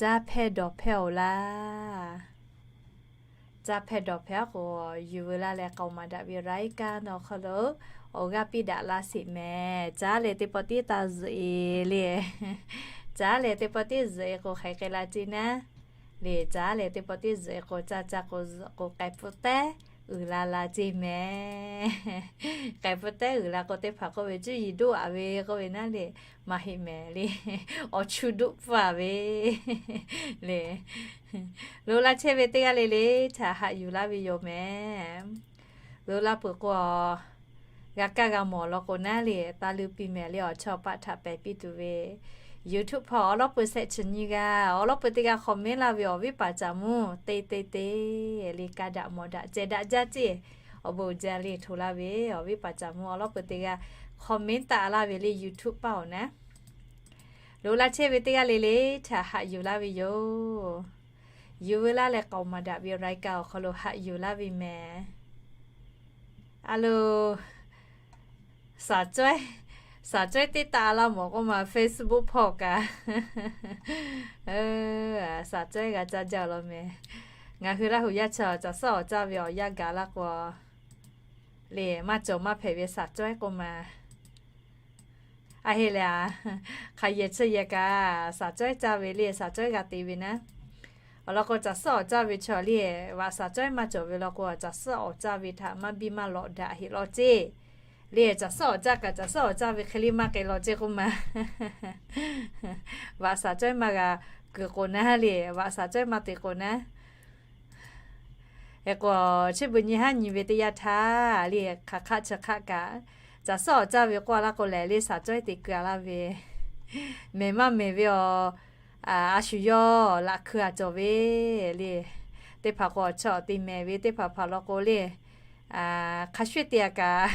Caˇ hpehˇ dawˬ hpehˇ-oˬ laˇ. Caˇ hpehˇ dawˬ hpehˇ-aˉ k'o, yuˬ veu laˇ leh k'aoˍ maˍ daꞈ ve รายการ awˬ hk'aw lo awˬ g'aˇ piˇ daꞈ laˇ sheˍ mehˍ. Caˇ leh teˇ pawˆ tiˉ taˇ zuhꞈ-e le. Caˇ leh teˇ pawˆ tiˉ zuhꞈ-e k'o, hk'aˬ hk'e la ceˇ naˉ le. Caˇ leh teˇ pawˆ tiˉ zuhꞈ-e k'o, caˇ caˇ k'o zuhꞈ k'o, k'ai pfuhˇ tehˉ uiˍ la la ceˇ mehˍ. K'ai pfuhˇ tehˉ uiˍ la k'o, teˇ hpaˍ k'oˆ ve, cuˇ yiˍ doˆ-a ve k'oˆ ve naˉ le, maˇ heˆ mehˍ le. Awˬ chu doˆ pfuhˇ-a ve le. Lo laˇ chehˇ ve teˇ g'aˇ le le htaꞈ haꞈ yuˬ laˇ ve yoˬ mehˍ. Lo laˇ peuˬ k'o, g'a kaˇ g'a mawˬ law k'o naˉ le, taˇ leuˇ piˇ mehˍ le. Awˬ chawˇ paˆ htaꞈ pehˍ piˇ tuˬ ve YouTube hpawˇ awˬ lawˉ peuˬ shehˆ chi nyiˇ g'aˇ, awˬ lawˉ peuˬ teˇ g'aˇ hk'awꞈ menˉ laˇ ve awˬ viˉ paˍ caˍ mvuhˇ teˇ teˇ teˇ le, kaˇ daꞈ mawˬ daꞈ cehˬ daꞈ jaˇ ceˇ. Awˬ bon jaˇ le hto laˇ ve awˬ viˉ paˍ caˍ mvuhˇ awˬ lawˉ peuˬ teˇ g'aˇ hk'awꞈ menˉ taˆ laˇ ve le YouTube paˆ awˬ naˉ. Lo laˇ chehˇ ve teˇ g'aˇ le le htaꞈ haꞈ yuˬ laˇ ve yoˬ. Yuˬ veu laˇ leh k'aoˍ maˍ daꞈ ve รายการ awˬ hk'aw lo haꞈ yuˬ laˇ ve mehˍ. A lo, shaˍ cawehˉ, shaˍ cawehˉ teˇ taˆ laˇ mawˬ k'oˆ ma Facebook hpawˇ kaꞈ, shaˍ cawehˉ g'a caˇ jaˇ law mehˍ. Ngaˬ hui Laˇ huˍ yaˇ chaw caˬ suhˉ awˍ caˇ ve awˬ yanˇ gaˬ laˇ k'o, le maˇ cawˬ maˇ hpehꞈ ve shaˍ cawehˉ k'oˆ ma. A heˆ leh a, hk'aˬ yehˬ chi yehˬ kaꞈ shaˍ cawehˉ caˇ ve le, shaˍ cawehˉ g'a te ve naˉ. Awˬ lawn k'o, caˬ suhˉ awˍ caˇ ve chaw le, vaꞈ shaˍ cawehˉ maˇ cawˬ ve law k'o, caˬ suhˉ awˍ caˇ ve htaꞈ maˇ biˇ maˇ lawꞈ daꞈ heˆ law ceˇ. Le caˬ suhˉ awˍ caˇ kaꞈ caˬ suhˉ awˍ caˇ ve hk'e le maˇ k'ai law ceˇ k'oˆ ma. Vaꞈ shaˍ cawehˉ maˇ g'a kuiˬ k'o naˉ le, vaꞈ shaˍ cawehˉ maˇ te k'o naˉ. Hk'e k'o, chi beuꞈ nyi haˉ nyi ve teˇ yanˇ htaˇ le, hk'aˬ hk'aˆ chi hk'aˆ kaꞈ, caˬ suhˉ awˍ caˇ ve k'oˆ laˇ k'o lehˬ le, shaˍ cawehˉ te keu-a laˇ ve, mehˬ maˇ mehˬ ve awˬ, a shu yawˇ laꞈ hkui-a cawˬ ve le. Teˇ hpaˍ k'o awˬ chawˇ awˬ te mehˬ ve, teˇ hpaˍ hpaˍ law k'o le, hk'a shuˍ te-a kaꞈ,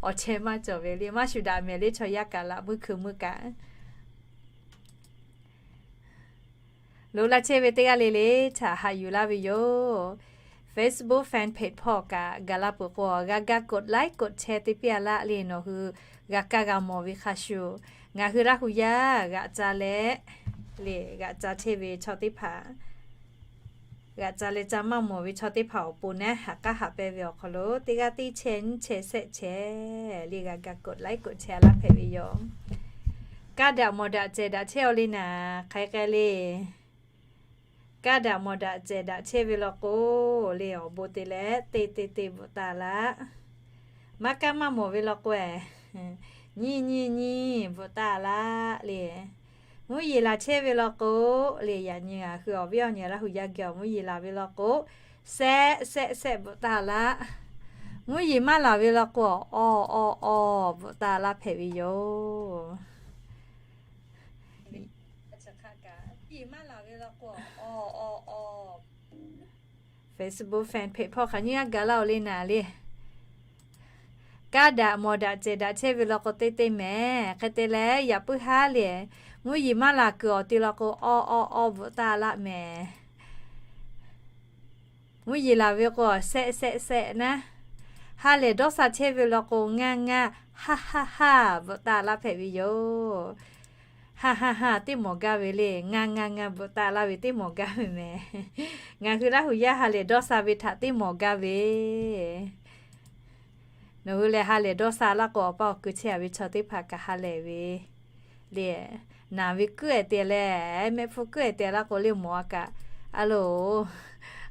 awˬ chehˇ maˇ cawˬ ve le, maˇ shu daꞈ mehˬ le, chaw yaˇ kaꞈ laꞈ meuˇ hkui meuˇ kaꞈ. Lo laˇ chehˇ ve teˇ g'aˇ le le htaꞈ haꞈ yuˬ laˇ ve yoˬ. Facebook fan page hpawˇ kaꞈ gaˬ la peuˬ k'o, g'a ga กดไลค์ กดแชร์ te piˇ-a laˇ le, nawˬ hui g'a kaˇ g'a mawˬ ve hk'a shuˍ, ngaˬ hui Laˇ huˍ yaˇ g'aꞈ ca leh le, g'aꞈ ca chehˇ ve chaw teˇ hpaˍ, g'aꞈ ca leh ca maˇ mawˬ ve chaw teˇ hpaˍ awˬ pon naˉ, haꞈ k'aˉ haꞈ pehnˇ ve awˬ hk'aw lo teˇ g'aˇ teˇ chehˇ nyiˇ chehˇ shehˆ chehˇ le, g'a ga กดไลค์ กดแชร์ laˇ hpehꞈ ve yoˬ. Kaˇ daꞈ mawˬ daꞈ cehˬ daꞈ chehˇ-aw le naˍ, hk'aˬ hk'e le. Kaˇ daꞈ mawˬ daꞈ cehˬ daꞈ chehˇ ve law k'o le, awˬ bon te leh teˇ teˇ teˇ bvuhꞈ taˍ laˇ. Maˇ kaˇ maˇ mawˬ ve law k'o, nyiˇ nyiˇ nyiˇ bvuhꞈ taˍ laˇ le. Mvuhˇ yeˬ laˬ chehˇ ve law k'o le, yaꞈ nyi ngaˬ hui awˬ viˉ awˬ nyi Laˇ huˍ yaˇ geh awˬ mvuhˇ yeˬ laˬ ve law k'o, shehˆ shehˆ shehˆ bvuhꞈ taˍ laˇ. Mvuhˇ yeˬ maˇ laˬ ve law k'o, awˬ awˬ awˬ bvuhꞈ taˍ laˇ hpehꞈ ve yoˬ. Facebook fan page hpawˇ hk'aˬ nyiˇ g'aˇ gaˬ laˇ-oˬ le naˍ le. Kaˇ daꞈ mawˬ daꞈ cehˬ daꞈ chehˇ ve law k'o teˇ teˇ mehˍ. Hk'e te leh yaꞈ puiˉ haˉ le, mvuhˇ yeˬ maˇ laˬ kuiˬ awˬ te law k'o, awˬ awˬ awˬ bvuhꞈ taˍ laˇ mehˍ. Mvuhˇ yeˬ laˬ ve k'o, shehˆ shehˆ shehˆ naˉ. Ha lehˬ dawˇ sha chehˇ ve law k'o, ngaˇ ngaˇ haˇ haˇ haˇ bvuhꞈ taˍ laˇ hpehꞈ ve yoˬ. Haˇ haˇ haˇ teˇ mawˬ gaˇ ve le, ngaˇ ngaˇ ngaˇ bvuhꞈ taˍ laˇ ve teˇ mawˬ gaˇ ve mehˍ. Ngaˬ hui Laˇ huˍ yaˇ ha lehˬ dawˇ sha ve htaꞈ teˇ mawˬ gaˇ ve Nawˬ hui lehˬ ha lehˬ dawˇ sha laˇ k'o, awˬ paˇ awˬ kui chehˇ-a ve chaw teˇ hpaˍ kaꞈ ha lehˬ ve le. Naˬ ve kuiˉ-e te leh, mehˆ hpfuhˇ kuiˉ-e te laˇ k'o le mawˬ-a kaꞈ, a loˬ,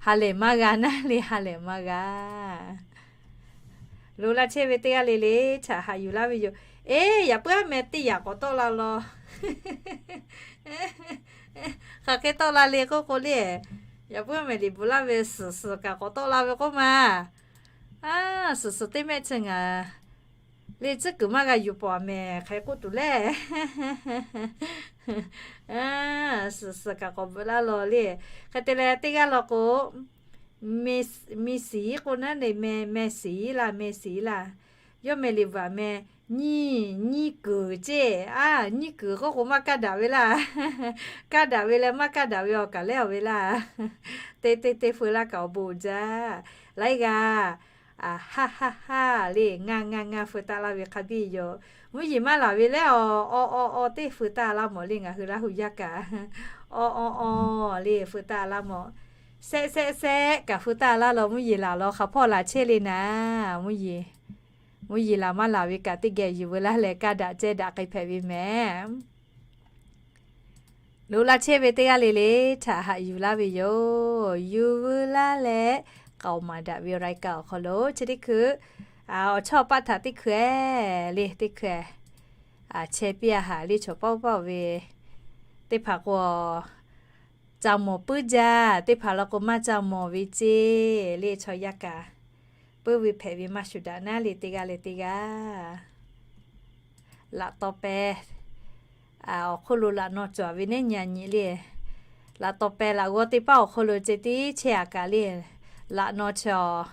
ha lehˬ maˇ g'a naˉ le, ha lehˬ maˇ g'a. Lo laˇ chehˇ ve teˇ g'aˇ le le htaꞈ haꞈ yuˬ laˇ ve yoˬ. Eˬ, yaꞈ puiˉ-aˉ meh teˇ yaꞈ k'awꞈ tawˆ la law. Hk'aˬ hk'e tawˆ la le k'oˆ k'o le, yaꞈ puiˉ-aˉ meh liꞈ bvuhꞈ laˇ ve suhˍ suhˍ kaꞈ k'awꞈ tawˆ la ve k'oˆ ma. A, suhˍ suhˍ teˇ mehˆ chi ngaˬ le tcuhˉ kuiˬ maˇ g'a yuˬ pawˍ mehˍ hk'e k'oˆ tuˬ lehˬ, suhˍ suhˍ kaꞈ k'awꞈ bvuhꞈ laˇ law le. Hk'e te leh teˇ g'aˇ law k'o, meh siˍ k'o naˉ le, meh siˍ laˇ, meh siˍ laˇ. Yawˇ meh liꞈ bvuhꞈ meh, nyiˇ nyiˇ kuiˬ ceˇ. A, nyiˇ kuiˬ k'oˆ k'o maˇ kaˇ daꞈ ve laˇ. Kaˇ daꞈ ve leh maˇ kaˇ daꞈ ve awˬ kaˬ lehˉ awˬ ve laˇ. Te te te feu laˇ kaꞈ awˬ bon uiˍ jaˇ. Laiˉ g'aˇ Aˍ, haˆ haˆ haˆ le, ngaˇ ngaˇ ngaˇ feu taˆ laˇ ve hk'a biˇ yoˬ. Mvuhˇ yeˬ maˇ laˬ ve leh, aw aw aw aw teˇ feu taˆ laˇ mawˬ le, ngaˬ hui Laˇ huˍ yaˇ kaꞈ. Aw aw aw le, feu taˆ laˇ mawˬ. Sehˆ sehˆ sehˆ kaꞈ feu taˆ laˇ law, mvuhˇ yeˬ laˬ law, hk'aˬ hpawˇ laˬ chehˇ le naˍ. Mvuhˇ yeˬ, mvuhˇ yeˬ laˬ maˇ laˬ ve kaꞈ teˇ geh yuˬ veu laˇ leh, kaˇ daꞈ cehˇ daꞈ k'ai hpehꞈ ve mehˍ. Loꞈ la chehˇ ve teˇ g'aˇ le le htaꞈ haꞈ yuˬ laˇ ve yoˬ. Yuˬ veu laˇ leh, k'aoˍ maˍ daꞈ ve รายการ awˬ hk'aw lo chi teˇ hkui, awˬ chawˇ paˆ htaꞈ teˇ hkui-e le, teˇ hkui-e chehˇ piˇ a haꞈ le, chaw paˆ paˆ ve teˇ hpaˍ k'o, ca mawˬ puiˉ jaˇ, teˇ hpaˍ law k'o maˇ ca mawˬ ve ceˇ le, chaw yaˇ kaꞈ puiˉ ve hpehꞈ ve maˇ shuˍ daꞈ naˉ le, teˇ g'aˇ leh teˇ g'aˇ laꞈ taw peh awˬ hk'oˆ lo laꞈ naw cawˬ ve neˉ nyi a nyi le. Laꞈ taw peh laꞈ g'awˇ teˇ paˉ awˬ hk'oˆ lo ceh tiˉ chehˇ a kaꞈ le, laꞈ naw chi awˬ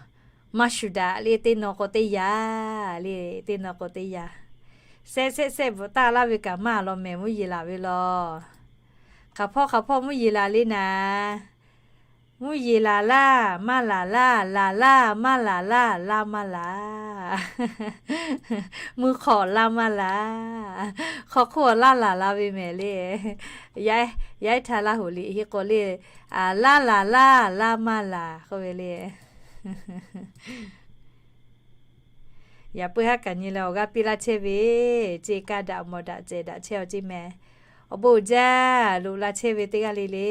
maˇ shuˍ daꞈ le, teˇ naw k'o teˇ yanˇ le, teˇ naw k'o teˇ yanˇ. Sehˆ sehˆ sehˆ bvuhꞈ taˆ laˇ ve kaꞈ maˇ law mehˍ, mvuhˇ yeˬ laˬ ve law. Hk'aˬ hpawˇ hk'aˬ hpawˇ mvuhˇ yeˬ laˬ le naˍ. Mvuhˇ yeˬ laˬ laˇ maˇ laˬ laˇ, laˬ laˇ maˇ laˬ laˇ, laˇ maˇ laˬ. Mvuhˇ hk'awꞈ laˇ maˇ laˬ. Hk'aw hk'oˆ laˇ laˬ la ve mehˍ le. Yaˇ, yaˇ htaˇ Laˇ huˍ liꞈ heˆ k'o le, laˇ laˬ laˇ, laˇ maˇ laˬ k'oˆ ve le. Yaꞈ puiˉ haˉ kaꞈ nyi leh awˬ g'aˇ piˇ laˇ chehˇ ve ceˇ, kaˇ daꞈ mawˬ daꞈ cehˬ daꞈ chehˇ aw ceˇ mehˍ. Awˬ bon uiˍ jaˇ, loꞈ la chehˇ ve teˇ g'aˇ le le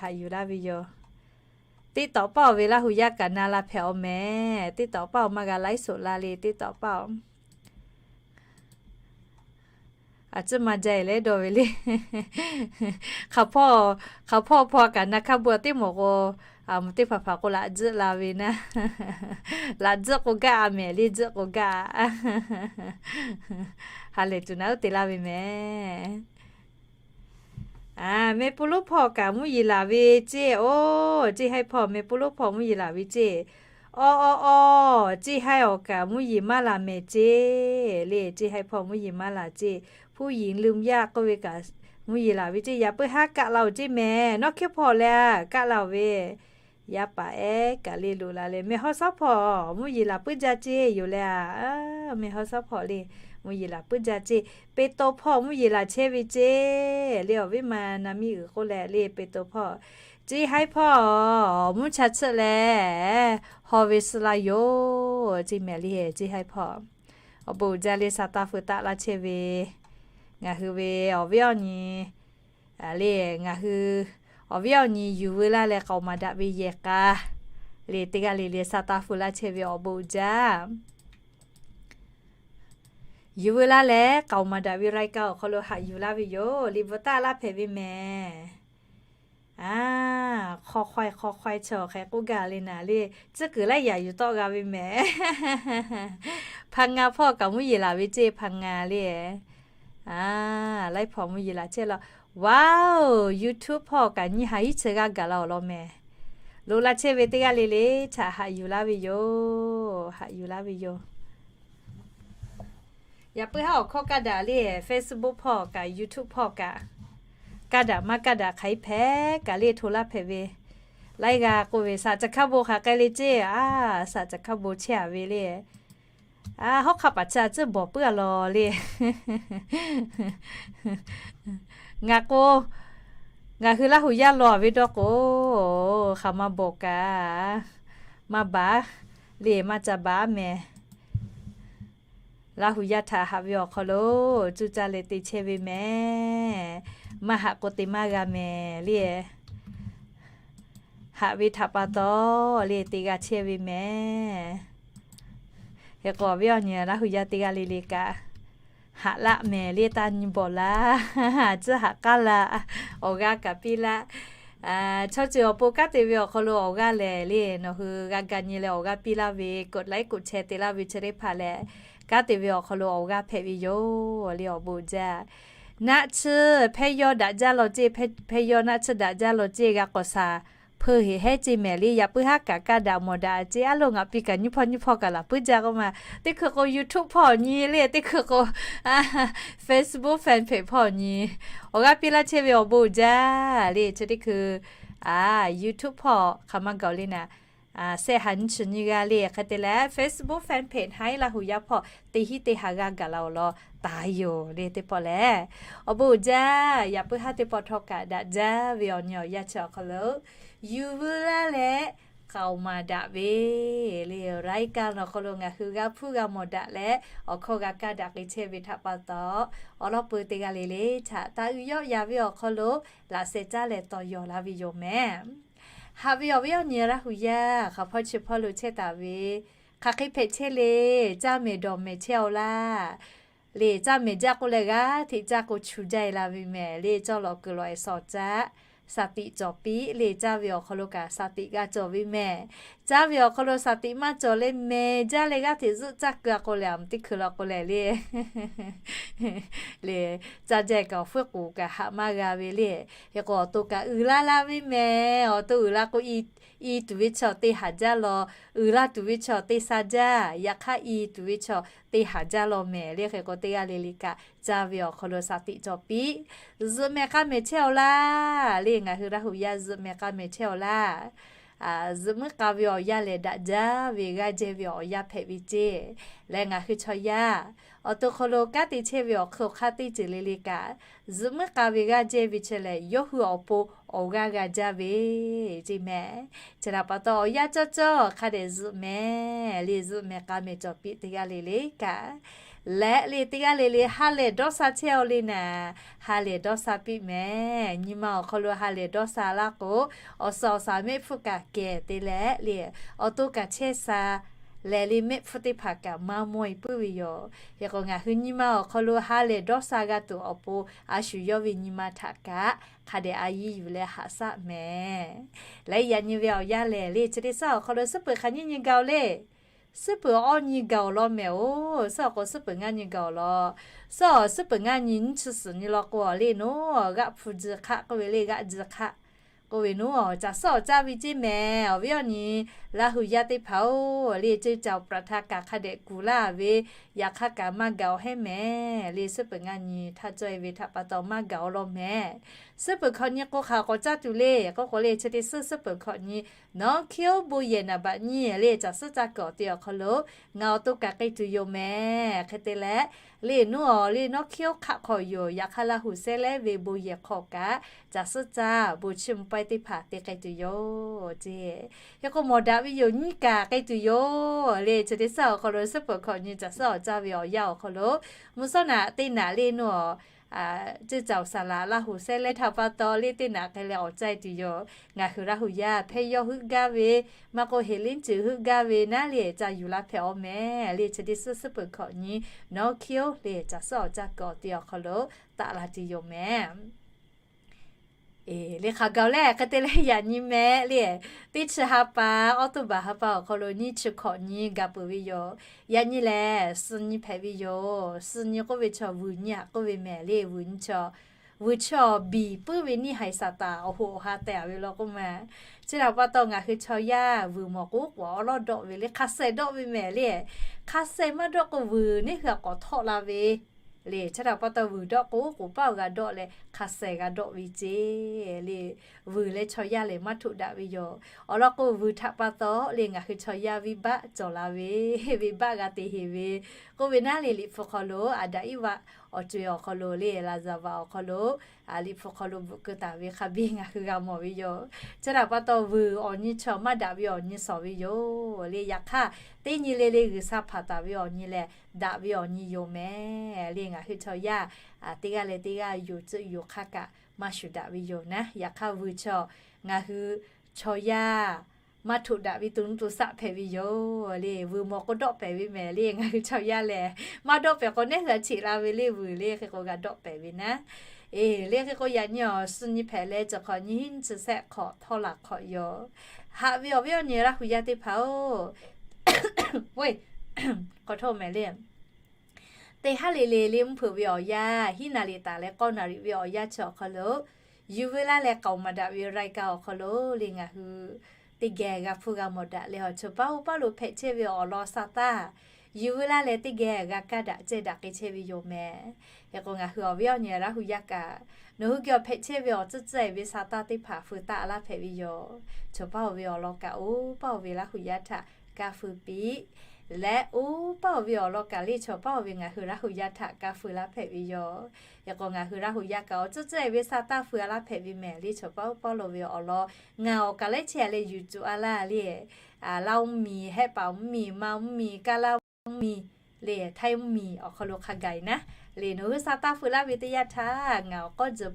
haꞈ yuˬ laˇ ve yoˬ. Teˇ tawꞈ paˆ-oˬ ve Laˇ huˍ yaˇ kaꞈ na la hpehꞈ aw mehˍ. Teˇ tawꞈ paˆ-oˬ maˇ g'a laiˉ soꞈ la le, teˇ tawꞈ paˆ-oˬ. A ciˉ maˇ jaˇ-e leh dawˇ ve le. Hk'aˬ hpawˇ, hk'aˬ hpawˇ hpawˇ kaꞈ na hk'aˇ bon teˇ mawˬ k'o, teˇ hpaˍ hpaˍ k'o laꞈ juˆ la ve naˉ, laꞈ juˆ k'o gaˇ a mehˍ le, juˆ k'o gaˇ a. Ha lehˬ tuˬ naˉ uˉ te laˇ ve mehˍ. Meh pu lonˉ hpawˇ kaꞈ mvuhˇ yeˬ laˬ ve ceˇ, oˇ ceˇ haiˉ hpawˇ, meh pu lonˉ hpawˇ mvuhˇ yeˬ laˬ ve ceˇ. Aw aw aw, ceˇ haiˉ awˬ kaꞈ mvuhˇ yeˬ maˇ laˬ mehˍ ceˇ le, ceˇ haiˉ hpawˇ mvuhˇ yeˬ maˇ laˬ ceˇ. ผู้หญิงลืมยาก k'oˆ ve kaꞈ mvuhˇ yeˬ laˬ ve ceˇ. Yaꞈ puiˉ haˉ kaˆ la-oˬ ceˇ mehˍ. Nawˉ hkiˉ hpawˇ leh a kaˆ la-oˬ ve, yaˇ paˍ ehˉ kaꞈ le loꞈ la leh, meh hawˉ sawˉ hpawˇ mvuhˇ yeˬ laˬ puiˉ jaˇ ceˇ yoˬ leh a. Meh hawˉ sawˉ hpawˇ le, mvuhˇ yeˬ laˬ puiˉ jaˇ ceˇ. Peˍtawˇ hpawˇ mvuhˇ yeˬ laˬ chehˇ ve ceˇ le, awˬ viˉ ma na miˇ uiˍ k'oˆ leh le, Peˍtawˇ hpawˇ. Ceˇ haiˉ hpawˇ, mvuhˇ cha tsuhˆ leh haw ve suh la yoˬ ceˇ mehˍ le, ceˇ haiˉ hpawˇ. Awˬ bon uiˍ jaˇ le, sa taˇ feu taˆ laˇ chehˇ ve, ngaˬ hui ve awˬ viˉ awˬ nyi le, ngaˬ hui awˬ viˉ awˬ nyi yuˬ veu laˇ leh k'aoˍ maˍ daꞈ ve yehˬ k'a le, teˇ g'aˇ le le sa taˇ feu laˇ chehˇ ve awˬ bon uiˍ jaˇ. Yuˬ veu laˇ leh k'aoˍ maˍ daꞈ ve รายการ awˬ hk'aw lo haꞈ yuˬ laˇ ve yoˬ. Liꞈ bvuhꞈ taˆ laˇ hpehꞈ ve mehˍ. A, hk'aw hk'aw hk'aw hk'aw chi awˬ hk'e k'oˆ gaˇ le naˍ le, tcuhˉ kuiˬ laiˉ yaꞈ yuˬ tawˆ g'a ve mehˍ. Hpa nga hpawˇ kaꞈ mvuhˇ yeˬ laˬ ve ceˇ, hpa nga le. A, laiˉ hpawˇ mvuhˇ yeˬ laˬ chehˇ law. Wow, YouTube hpawˇ kaꞈ nyiˇ ha hiˉ chi g'aˇ gaˬ la awˬ lawn mehˍ. Loꞈ la chehˇ ve teˇ g'aˇ le le htaꞈ haꞈ yuˬ laˇ ve yoˬ, haꞈ yuˬ laˇ ve yoˬ. Yaꞈ puiˉ haˉ awˬ hkawˇ kaˇ daꞈ le, Facebook hpawˇ kaꞈ YouTube hpawˇ kaꞈ, kaˇ daꞈ maˇ kaˇ daꞈ hk'aˬ hk'e hpehꞈ kaꞈ le hto laˇ hpehꞈ ve, laiˉ g'aˇ k'oˆ ve saꞈ ca hkaˇ bon hk'aˬ k'ai le ceˇ, a, saꞈ ca hkaˇ bon chehˇ a ve le. A, hawˉ hk'aˆ paˍ chi a tcuhˉ bawˬ puiˉ a law le. Ngaˬ k'o, ngaˬ hui Laˇ huˍ yaˇ law a ve dawˇ k'o, hk'aˬ ma bawˬ kaꞈ maˇ baˬ le, maˇ ca baˬ mehˍ. Laˇ huˍ yaˇ htaꞈ haꞈ ve awˬ hk'aw lo cuˇ caˇ leh te chehˇ ve mehˍ. Maˇ haꞈ k'o te maˇ g'a mehˍ le. Haꞈ ve htaꞈ pa taw le te g'a chehˇ ve mehˍ. Hk'e k'o awˬ viˉ awˬ nyi Laˇ huˍ yaˇ teˇ g'aˇ le le kaꞈ, haꞈ laˆ mehˍ le, taˇ nyi bawˬ laˇ, tcuhˉ haꞈ k'aˉ laˇ, awˬ g'aˇ kaꞈ piˇ laˇ. Chaw ceuˬ awˬ pon kanˉ te ve awˬ hk'aw lo awˬ g'aˇ lehˬ le, nawˬ hui g'a ga nyi leh awˬ g'aˇ piˇ laˇ ve, กดไลค์ กดแชร์ te laˇ ve chi teˇ hpaˍ lehˬ, kanˉ te ve awˬ hk'aw lo awˬ g'aˇ hpehꞈ ve yoˬ le, awˬ bon jaˇ. Naˆ tsuhˇ hpehˇ yawˇ daꞈ jaˇ law ceˇ, hpehˇ yawˇ naˆ tsuhˇ daꞈ jaˇ law ceˇ, g'a k'awꞈ shaˍ hpeu heˍ hehˉ ceˇ mehˍ le. Yaꞈ puiˉ haˉ kaꞈ kaˇ daꞈ mawˬ daꞈ ceˇ, aˉ lo ngaˬ piˇ kaꞈ nyiˇ hpawˇ nyiˇ hpawˇ kaꞈ laˬ puiˉ jaˇ k'oˆ ma. Teˇ hkui k'o YouTube hpawˇ nyi le, teˇ hkui k'o Facebook fan page hpawˇ nyi. Awˬ g'aˇ piˇ laˇ chehˇ ve awˬ bon jaˇ le. Chi teˇ hkui YouTube hpawˇ hk'aˬ ma gaˬ le naˍ. sheh haˍ nyiˇ chi nyiˇ g'aˇ le. Hk'e te leh Facebook fan page haiˉ Laˇ huˍ yaˇ hpawˇ teˇ hinˉ teˇ ha g'aˇ gaˬ la awˬ lawn taˍ yoˬ le. Teˇ pawˆ lehˬ, awˬ bon uiˍ jaˇ. Yaꞈ puiˉ haˉ teˇ pawˆ htawˇ kaꞈ daꞈ jaˇ ve awˬ nyi awˬ yanˇ chi awˬ hk'aw lo, yuˬ veu laˇ leh k'aoˍ maˍ daꞈ ve le, รายการ awˬ hk'aw lo ngaˬ hui g'a hpuˇ g'a mawˬ daꞈ leh awˬ hkawˇ g'a kaˇ daꞈ k'ai chehˇ ve htaꞈ pa taw, awˬ lawn peuˬ teˇ g'aˇ le le htaꞈ taˇ uiˍ yawˆ ya ve awˬ hk'aw lo laꞈ sheh caˉ leh tawˇ yaw laˇ ve yoˬ mehˍ. Haꞈ ve awˬ viˉ awˬ nyi Laˇ huˍ yaˇ hk'aˬ hpawˇ chi hpawˇ lo chehˇ taˍ ve, hk'aˬ hk'e hpehꞈ chehˇ le. Caˇ mehˍ dawˬ mehˍ chehˇ-aw laˇ. Le caˇ mehˍ jaˇ k'oˆ leh g'aˇ hteꞈ caˇ k'o chu jaˇ-e la ve mehˍ le. Cawˇ lawꞈ kuiˬ lawꞈ-e shawˍ caˇ, shaˍ tiꞈ cawˬ piˇ le. Caˇ ve awˬ hk'aw lo kaꞈ shaˍ tiꞈ g'a cawˬ ve mehˍ. Caˇ ve awˬ hk'aw lo shaˍ tiꞈ maˇ cawˬ leh mehˍ jaˇ leh g'aˇ hteꞈ zuhˆ caˇ keu-a k'o leh, aˬ ma teˇ hkui la k'o leh le, le caˇ jaˇ kaꞈ awˬ fuiˉ k'oˍ kaꞈ haꞈ maˇ g'a ve le. Hk'e k'o awˬ to kaꞈ uiˍ la la ve mehˍ. Awˬ to uiˍ la k'o, i tuˬ ve chaw te haˍ jaˇ law. Uiˍ la tuˬ ve chaw te sha jaˇ. Yaꞈ hk'aˇ i tuˬ ve chaw te haˍ jaˇ law mehˍ le. Hk'e k'o teˇ g'aˇ le le kaꞈ caˇ ve awˬ hk'aw lo shaˍ tiꞈ cawˬ piˇ. Zuhꞈ mehˍ k'a mehˍ chehˇ-aw laˇ. Le ngaˬ hui Laˇ huˍ yaˇ zuhꞈ mehˍ k'a mehˍ chehˇ-aw laˇ. Zuhꞈ muiˉ k'a ve awˬ yanˇ lehˬ daꞈ jaˇ ve g'aˇ jehˇ ve awˬ yanˇ hpehꞈ ve ceˇ. Leh ngaˬ hui chaw yaˇ awˬ to hk'aw lo kanˉ te chehˇ ve awˬ hk'aw hk'aˇ teˇ ceuˬ le le kaꞈ, zuhꞈ muiˉ k'a ve g'aˇ jehˇ ve chi lehˬ, yawˇ hui awˬ pon awˬ g'aˇ g'a jaˇ ve ceˇ mehˍ. Chi htaꞈ pa taw awˬ yanˇ cawˇ cawˇ hk'a dehꞈ zuhꞈ mehˍ le. Zuhꞈ mehˍ k'a mehˍ cawˬ piˇ teˇ g'aˇ le le kaꞈ. Leh le teˇ g'aˇ le le ha lehˬ dawˇ sha chehˇ-aw le naˍ, ha lehˬ dawˇ sha piˇ mehˍ. Nyi ma awˬ hk'aw lo ha lehˬ dawˇ sha laˇ k'o, awˬ suhˍ awˬ shaˍ mehˆ hpfuhˇ kaꞈ kehˬ te leh le, awˬ to kaꞈ chehˇ sha leh le, mehˆ hpfuhˇ teˇ hpaˍ kaꞈ maˇ mawˇ-e puiˉ ve yoˬ. Hk'e k'o ngaˬ hui nyi ma awˬ hk'aw lo ha lehˬ dawˇ sha g'a tuˬ awˬ pon a shu yawˇ ve nyi ma htaꞈ kaꞈ hk'a dehꞈ a yiˇ yuˬ leh haꞈ shaˆ mehˍ. Leh yaꞈ nyi ve awˬ yanˇ lehˬ le, chi teˇ suhˉ awˬ hk'aw lo suhˉ peuˬ hk'aˬ nyiˇ nyi gaˬ-oˬ le. Suhˉ peuˬ awˇ nyi gaˬ-oˬ law mehˍ-oˬ. Suhˉ awˬ k'o suhˉ peuˬ ngaˇ nyi gaˬ-oˬ law. Suhˉ awˬ suhˉ peuˬ ngaˇ nyi nyiˇ chi suhˍ nyi law k'o le, nawˬ g'aˆ hpu ji hk'aˆ k'oˆ ve le, g'aˆ ji hk'aˆ k'oˆ ve nawˬ caˬ suhˉ awˬ caˇ ve ceˇ mehˍ. Awˬ viˉ awˬ nyi Laˇ huˍ yaˇ teˇ hpaˍ-oˬ le, ceˇ caˬ awˬ praˍ htaˇ kaꞈ hk'a dehꞈ kuˬ laˇ ve, yaꞈ hk'aˇ kaꞈ maˇ gaˬ-oˬ heˉ mehˍ le. Suhˉ peuˬ ngaˇ nyi htaˇ cawˇ-e ve htaꞈ pa taw maˇ gaˬ-oˬ law mehˍ. Suhˉ peuˬ hkawꞈ nyi k'o hk'aˬ k'awꞈ caˇ tuˬ le k'oˆ k'o le, chi teˇ suhˉ suhˉ peuˬ hkawꞈ nyi nawˉ hkiˉ-oˉ bon yehˬ naˍ baꞈ nyiˇ le, caˬ suhˉ caˇ kuiˬ awˬ te awˬ hk'aw lo ngaˬ awˬ to kaꞈ k'ai tuˬ yoˬ mehˍ. Hk'e te leh le nawˬ le nawˉ hkiˉ-oˉ hk'aˆ hk'awꞈ yoˬ. Yaꞈ hk'aˇ Laˇ huˍ sehˉ lehˉ ve bon yehˬ hk'awꞈ kaꞈ caˬ suhˉ caˇ bon chiˇ mvuh pawehˇ teˇ hpaˍ te k'ai tuˬ yoˬ ceˇ. Hk'e k'o mawˬ daꞈ ve yoˬ, nyiˇ kaꞈ k'ai tuˬ yoˬ le. Chi teˇ suhˉ awˬ hk'aw lo suhˉ peuˬ hkawꞈ nyi caˬ suhˉ awˬ caˇ ve awˬ yanˇ awˬ hk'aw lo, mvuhˇ shawˉ naꞈ teˇ naꞈ le nawˬ ceˇ caˬ awˬ saˍ laꞈ Laˇ huˍ sehˉ lehˉ htaꞈ pa taw le teˇ naꞈ k'ai leh awˬ caˇ tuˬ yoˬ. Ngaˬ hui Laˇ huˍ yaˇ hpehˇ yawˇ heuˆ gaˇ ve, maˇ k'o heˍ liˇ ceuˬ heuˆ gaˇ ve naˉ le, ca yuˬ la hpehꞈ-aw mehˍ le. Chi teˇ suhˉ suhˉ peuˬ hkawꞈ nyi nawˉ hkiˉ-oˉ le caˬ suhˉ awˬ caˇ kuiˬ awˬ te awˬ hk'aw lo taˆ la tuˬ yoˬ mehˍ. Eˬ, le hk'aˬ gaˬ-oˬ leh hk'e te leh yaꞈ nyi mehˍ le, teˇ chi ha pa, October ha pa awˬ hk'aw lo nyiˇ chi hkawꞈ nyi gaˬ peuˬ ve yoˬ. Yaꞈ nyi lehˬ suh nyi hpehꞈ ve yoˬ. Suh nyi k'oˆ ve chaw vuiˬ nyi-a k'oˆ ve mehˍ le. Vuiˬ nyi chaw, vuiˬ chaw biˬ puiˉ ve neˇ haiˬ Saˍtanˍ awˬ hoꞈ awˬ ha tehꞈ-a ve law k'oˆ ma. Chi htaꞈ pa taw ngaˬ hui chaw yaˇ vuiˬ mawˬ k'o k'oˍ awˉ lawˉ dawˆ ve le, hk'a shehˍ dawˆ ve mehˍ le. Hk'a shehˍ maˇ dawˆ k'o vuiˬ neˇ hui-a k'awꞈ htawˆ la ve le. Chi htaꞈ pa taw vuiˬ dawˆ k'o k'oˍ paˇ g'a dawˆ leh hk'a shehˍ g'a dawˆ ve ceˇ le. Vuiˬ leh chaw yaˇ lehˬ maˇ htoꞈ daꞈ ve yoˬ. Awˬ lawn k'o vuiˬ htaꞈ pa taw le ngaˬ hui chaw yaˇ venˇ baˆ cawˬ la ve, venˇ baˆ g'a te heˍ ve k'oˆ ve naˉ le. Liꞈ hpu hk'aw lo Aˍdanˍ Eˇvaꞈ awˬ co-e awˬ hk'aw lo le, Laˍzaˍvaˍ awˬ hk'aw lo Liꞈ hpu hk'aw lo bvuhꞈ keu taˍ ve hk'a biˇ ngaˬ hui g'a mawˬ ve yoˬ. Chi htaꞈ pa taw vuiˬ awˬ nyi chaw maˇ daꞈ ve awˬ nyi shawˍ ve yoˬ le. Yaꞈ hk'aˇ teˇ nyi le le G'uiˬsha hpanˍ taˍ ve awˬ nyi lehˬ daꞈ ve awˬ nyi yoˬ mehˍ le. Ngaˬ hui chaw yaˇ teˇ g'aˇ leh teˇ g'aˇ yoˬ tcuhˆ yoˬ hk'aˇ kaꞈ maˇ shuˍ daꞈ ve yoˬ naˉ. Yaꞈ hk'aˇ vuiˬ chaw ngaˬ hui chaw yaˇ maˇ htoꞈ daꞈ ve to nuˇ to shaˆ hpehꞈ ve yoˬ le. Vuiˬ mawˬ k'o dawˆ pehˍ ve mehˍ le. Ngaˬ hui chaw yaˇ lehˬ maˇ dawˆ pehˍ k'o neˇ hui-a cheꞈ la ve le vuiˬ le. Hk'e k'o g'a dawˆ pehˍ ve naˉ. Eˬ, le hk'e k'o yaꞈ nyi awˬ suh nyi hpehꞈ leh cawˬ hk'awꞈ nyi hiˉ nyi chi shehˆ hk'awꞈ htawˇ laˬ hk'awꞈ yoˬ. Haꞈ ve awˬ viˉ awˬ nyi Laˇ huˍ yaˇ teˇ hpaˍ-oˬ, k'awꞈ htawˇ mehˍ le. Teˇ haˉ le le le mvuhˇ hpeuꞈ ve awˬ yanˇ, hiˉ naˍ riˍ taˍ leh k'awˇ naˍ riˍ ve awˬ yanˇ chi awˬ hk'aw lo, yuˬ veu laˇ leh k'aoˍ maˍ daꞈ ve รายการ awˬ hk'aw lo le ngaˬ hui teˇ geh g'a hpuˇ g'a mawˬ daꞈ leh awˬ chawˇ paˇ oˇ paˇ lo hpehꞈ chehˇ ve awˬ lawn sa taˇ Yuˬ veu laˇ leh teˇ geh g'a kaˇ daꞈ cehˇ daꞈ k'ai chehˇ ve yoˬ mehˍ. Hk'e k'o ngaˬ hui awˬ viˉ awˬ nyi Laˇ hu yaˇ kaꞈ, nawˬ hui geh awˬ hpehꞈ chehˇ ve awˬ tcuhˉ tcuhˉ-e ve sa taˇ teˇ hpaˍ feu taˆ laˇ hpehꞈ ve yoˬ. Chaw paˇ oˬ ve awˬ lawn kaꞈ oˇ paˇ oˬ ve Laˇ hu yaˇ htaꞈ kaˇ feu piˇ leh, oˇ paˇ oˬ ve awˬ lawn kaꞈ le chaw paˇ oˬ ve ngaˬ hui Laˇ hu yaˇ htaꞈ kaˇ feu laˇ hpehꞈ ve yoˬ. Hk'e k'o ngaˬ hui Laˇ hu yaˇ kaꞈ awˬ tcuhˉ tcuhˉ-e ve sa taˇ feu a laˇ hpehꞈ ve mehˍ le chaw paˇ oˇ paˇ lo ve awˬ lawn. Ngaˬ awˬ kaˍ lehˉ chehˇ a leh yuˬ tuˬ a laˇ le, Laˇ mvuhˇ miˬ, Hehˆ paˍ mvuhˇ miˬ, Maˇ mvuhˇ miˬ, Kaˇ laˇ mvuhˇ miˬ le, Htaiˇ mvuhˇ miˬ awˬ hk'aw lo hk'a gaˬ-e naˉ le, nawˬ hui sa taˇ feu laˇ ve teˇ yanˇ htaˇ ngaˬ awˬ k'awˇ tzuhˬ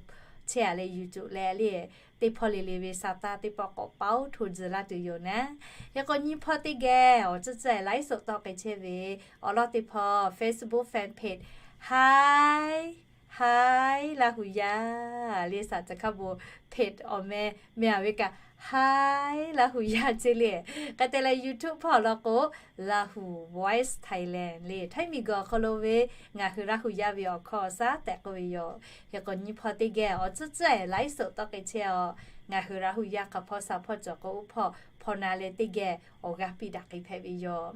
chehˇ a leh yuˬ tuˬ leh le, teˇ hpawˇ le le ve sa taˇ teˇ pawˆ k'awꞈ paoˉ hto tzuhˬ laˇ tuˬ yoˬ naˉ. Hk'e k'o nyiˇ hpawˇ teˇ geh awˬ tcuhˉ tcuhˉ-e laiˉ suhˍ tawˆ k'ai chehˇ ve awˬ lawn teˇ hpawˇ Facebook fan page Htaiˇ Htaiˇ Laˇ hu yaˇ le, saˍ tcuh hkaˇ bon page awˬ meh meh a ve kaꞈ Htaiˇ Laˇ hu yaˇ cehˇ le. Hk'e te leh YouTube hpawˇ awˬ lawn k'o Lahu Voice Thailand le, Htaiˇ miˬguiˬ awˬ hk'aw lo ve ngaˬ hui Laˇ hu yaˇ ve awˬ hkawˇ awˬ shaˉ tehꞈ k'oˆ ve yoˬ. Hk'e k'o nyiˇ hpawˇ teˇ geh awˬ tcuhˉ tcuhˉ-e laiˉ suhˍ tawˆ k'ai chehˇ a, ngaˬ hui Laˇ hu yaˇ hk'a hpawˇ sa hpawˇ cawˬ k'o oˇ hpawˇ hpaw na leh teˇ geh awˬ g'aˇ piˇ daꞈ k'ai hpehꞈ ve yoˬ.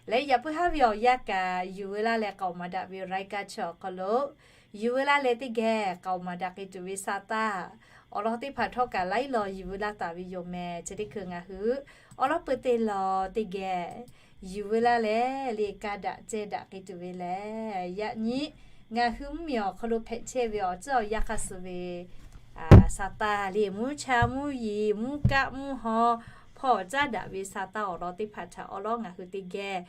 Leh yaꞈ puiˉ haˉ ve awˬ yanˇ kaꞈ yuˬ veu laˇ leh k'aoˍ maˍ daꞈ ve awˬ laiˉ kaˇ chi awˬ hk'aw lo yuˬ veu laˇ leh teˇ geh k'aoˍ maˍ daꞈ k'ai tuˬ ve sa taˇ awˬ lawn teˇ hpaˍ htawˇ kaꞈ laiˉ law yuˬ veu laˇ taˍ ve yoˬ mehˍ. Chi teˇ hkui ngaˬ hui awˬ lawn peu teˇ law teˇ geh yuˬ veu laˇ leh le kaˇ daꞈ cehˇ daꞈ k'ai tuˬ ve lehˬ, yaꞈ nyi ngaˬ hui mvuhˇ miˬ awˬ hk'aw lo hpehꞈ chehˇ ve awˬ tcuhˉ awˬ yanˇ hk'a suh ve sa taˇ le, mvuhˇ cha mvuhˇ yeˬ, mvuhˇ kaˆ mvuhˇ haw, hpawˇ caˉ daꞈ ve sa taˇ awˬ lawn teˇ hpaˍ htaꞈ awˬ lawn ngaˬ hui teˇ geh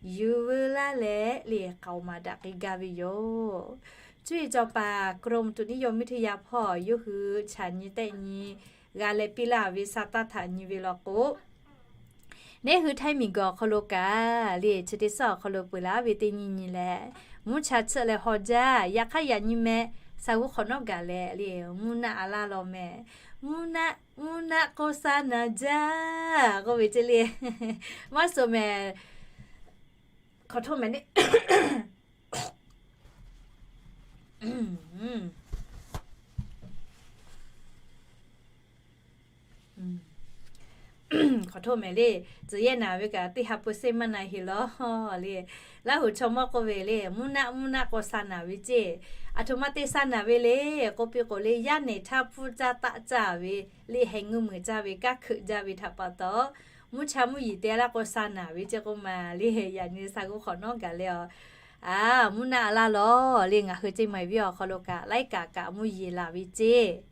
yuˬ veu laˇ leh le k'aoˍ maˍ daꞈ k'ai gaˇ ve yoˬ. Cuˇ yiˍ cawˬ paˍ กรมอุตุนิยมวิทยา hpawˇ yawˇ hui chaꞈ nyi tehˆ nyi g'a leh piˇ laˇ ve sa taˇ htaꞈ nyi ve law k'o, neˇ hui Htaiˇ miˬguiˬ awˬ hk'aw lo kaꞈ le chi teˇ suhˉ awˬ hk'aw lo peuˬ laˇ ve teˇ nyi nyi leh, mvuhˇ cha tsuhˆ leh haw jaˇ. Yaꞈ hk'aˇ yaꞈ nyi meh sa g'uˇ hk'awꞈ nawˉ gaˬ leh le mvuhˇ naˆ a laˇ law meh. Mvuhˇ naˆ, mvuhˇ naˆ k'o sa naˍ jaˇ k'oˆ ve ceh le. Maˇ suh meh, hk'awꞈ htoˇ meh le. Hk'awꞈ htoˇ meh le, tcuh yehˇ naˍ ve kaꞈ teˇ ha peu seˇ maˇ na heˆ law le. Laˇ huˍ chaw mawˇ k'oˆ ve le, mvuhˇ naˆ mvuhˇ naˆ k'o sa naˍ ve ceˇ. Aˬ htoꞈ ma te sa naˍ ve le k'oˆ piˇ k'o le, yaˇ nehˬ htaˇ pfuhˇ caˇ taˆ caˇ ve le, heh ngeuˇ meunˍ caˇ ve, kaˇ hkeuꞈ jaˇ ve htaꞈ pa taw, mvuhˇ cha mvuhˇ yeˬ te laˇ k'o sa naˍ ve ceˇ k'oˆ ma le. Yaꞈ nyi sa g'uˇ hk'awꞈ nawˉ gaˬ leh a, mvuhˇ naˆ a laˇ law le. Ngaˬ hui ceˇ ma-e viˉ awˬ hk'aw lo kaꞈ laiˉ kaꞈ kaꞈ mvuhˇ yeˬ laˬ ve ceˇ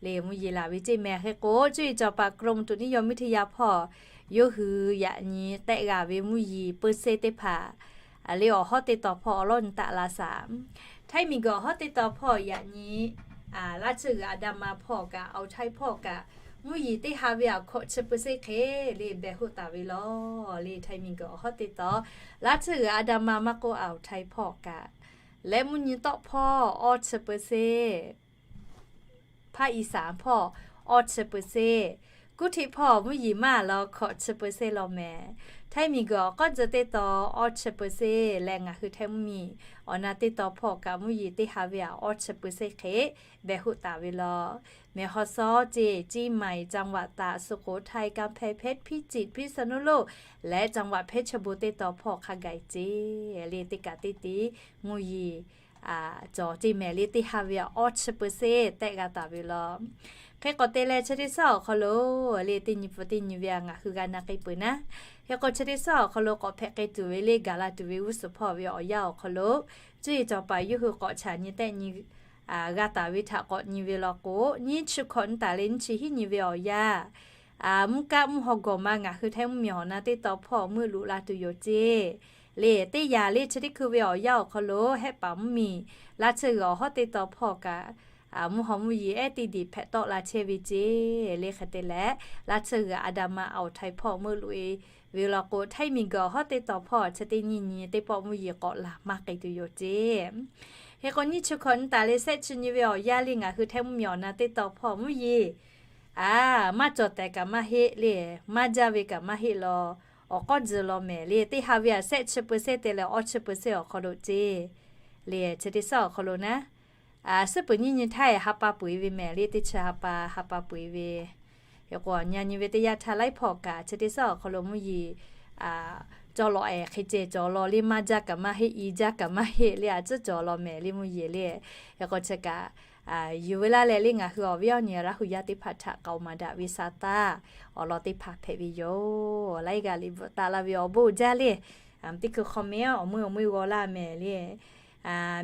le, mvuhˇ yeˬ laˬ ve ceˇ meh. Hk'e k'o cuˇ yiˍ cawˬ paˍ กรมอุตุนิยมวิทยา hpawˇ yawˇ hui yaꞈ nyi tehˆ g'a ve mvuhˇ yeˬ peu seˇ teˇ hpaˍ le awˬ hawˉ teˇ taw hpawˇ awˬ lawˉ nyi taˆ la shaˍ. Htaiˇ miˬguiˬ awˬ hawˉ teˇ taw hpawˇ yaꞈ nyi laˇ tsuhˇ g'uiˬ a da ma hpawˇ kaꞈ, awˬ Htaiˇ hpawˇ kaꞈ, mvuhˇ yeˬ teˇ ha ve awˬ hkawꞈ chi peu seˇ hk'e le behˬ hoˆ taˍ ve law le. Htaiˇ miˬguiˬ awˬ hawˉ teˇ taw laˇ tsuhˇ g'uiˬ a da ma maˇ k'oˆ, awˬ Htaiˇ hpawˇ kaꞈ leh mvuhˇ nyi tawˆ hpawˇ awˇ chi peu seˇ, ภาคอีสาน hpawˇ awˇ chi peu seˇ, กรุงเทพ hpawˇ mvuhˇ yeˬ maˇ law hkawꞈ chi peu seˇ law meh. Htaiˇ miˬguiˬ awˬ k'awˇ tzuh teˇ taw awˇ chi peu seˇ leh ngaˬ hui Htaiˇ mvuhˇ miˬ awˬ na teˇ taw hpawˇ kaꞈ mvuhˇ yeˬ teˇ ha ve awˬ awˇ chi peu seˇ hk'e behˬ hoˆ taˍ ve law. แม่ฮ่องสอน ceˇ, เชียงใหม่ จังหวัดตาก สุโขทัย กำแพงเพชร พิจิตร พิษณุโลก leh จังหวัดเพชรบูรณ์ teˇ taw hpawˇ hk'a gaˬ ceˇ le. Teˇ kaꞈ teˇ tiˉ mvuhˇ yeˬ cawˬ ceˇ meh le teˇ ha ve awˇ chi peu seˇ tehˆ g'a taˍ ve law. Hk'e k'awꞈ te leh chi teˇ suhˉ awˬ hk'aw lo le teˇ nyi pfuhˍ teˇ nyi ve a ngaˬ hui g'a na k'ai peuˬ naˉ. Hk'e k'o chi teˇ suhˉ awˬ hk'aw lo k'awꞈ hpehꞈ k'ai tuˬ ve le gaˬ la tuˬ ve g'uˇ suhˍ hpawˇ ve awˬ yanˇ awˬ hk'aw lo, cuˇ yiˍ cawˬ paˍ yawˇ hui k'awꞈ chaꞈ nyi tehˆ nyi g'a taˍ ve htaꞈ k'awꞈ nyi ve law k'o, nyiˇ chi hkawꞈ nyi taˍ leh nyiˇ chi hiˉ nyi ve awˬ yanˇ, mvuhˇ kaˆ mvuhˇ haw gawˬ ma ngaˬ hui Htaiˇ mvuhˇ miˬ awˬ na teˇ taw hpawˇ meuˆ loꞈ la tuˬ yoˬ ceˇ le. Teˇ yanˇ le chi teˇ hkui ve awˬ yanˇ awˬ hk'aw lo Hehˆ paˍ mvuhˇ miˬ laˇ tsuhˇ g'uiˬ awˬ hawˉ teˇ taw hpawˇ kaꞈ mvuhˇ haw mvuhˇ yeˬ ehˉ teˇ diˬ hpehꞈ tawˆ la chehˇ ve ceˇ le. Hk'e te leh laˇ tsuhˇ g'uiˬ a da ma awˬ Htaiˇ hpawˇ meuˆ loꞈ-e ve law k'o, Htaiˇ miˬguiˬ awˬ hawˉ teˇ taw hpawˇ chi teˇ nyiˇ nyi teˇ pawˆ mvuhˇ yeˬ k'awꞈ laˬ maˇ k'ai tuˬ yoˬ ceˇ. Hk'e k'o nyiˇ chi hkawꞈ nyi taˍ leh shehˆ chi nyi ve awˬ yanˇ le ngaˬ hui Htaiˇ mvuhˇ miˬ awˬ na teˇ taw hpawˇ mvuhˇ yeˬ a maˇ cawˬ tehˬ kaꞈ maˇ heˆ le, maˇ jaˇ ve kaꞈ maˇ heˆ law, awˬ k'awˇ tzuh law meh le. Teˇ ha ve a shehˆ chi peu seˇ te leh awˇ chi peu seˇ awˬ hk'aw lo ceˇ le. Chi teˇ suhˉ awˬ hk'aw lo naˉ, suhˉ peuˬ nyiˇ nyi htaˇ ha pa peu-eˬ ve meh le, teˇ chi ha pa ha pa peu-eˬ ve. Hk'e k'o nyi nyi ve teˇ yanˇ htaˇ laiˉ hpawˇ kaꞈ chi teˇ suhˉ awˬ hk'aw lo mvuhˇ yeˬ cawˬ lawˬ ehˍ hk'e ceh cawˬ lawˬ le, maˇ jaˇ kaꞈ maˇ heˆ, i jaˇ kaꞈ maˇ heˆ le, a ciˉ cawˬ lawˬ mehˍ le mvuhˇ yeˬ le. Hk'e k'o chi kaꞈ yuˬ ve laˇ leh le ngaˬ hui awˬ viˉ awˬ nyi Laˇ hu yaˇ teˇ hpaˍ htaꞈ k'aoˍ maˍ daꞈ ve sa taˇ awˬ lawn teˇ hpaˍ hpehꞈ ve yoˬ. Laiˉ g'aˇ liꞈ bvuhꞈ taˍ laˇ ve awˬ bon uiˍ jaˇ le. Teˇ hkui hk'aw meh awˬ meuˇ awˬ meuˇ g'aw laˇ mehˍ le.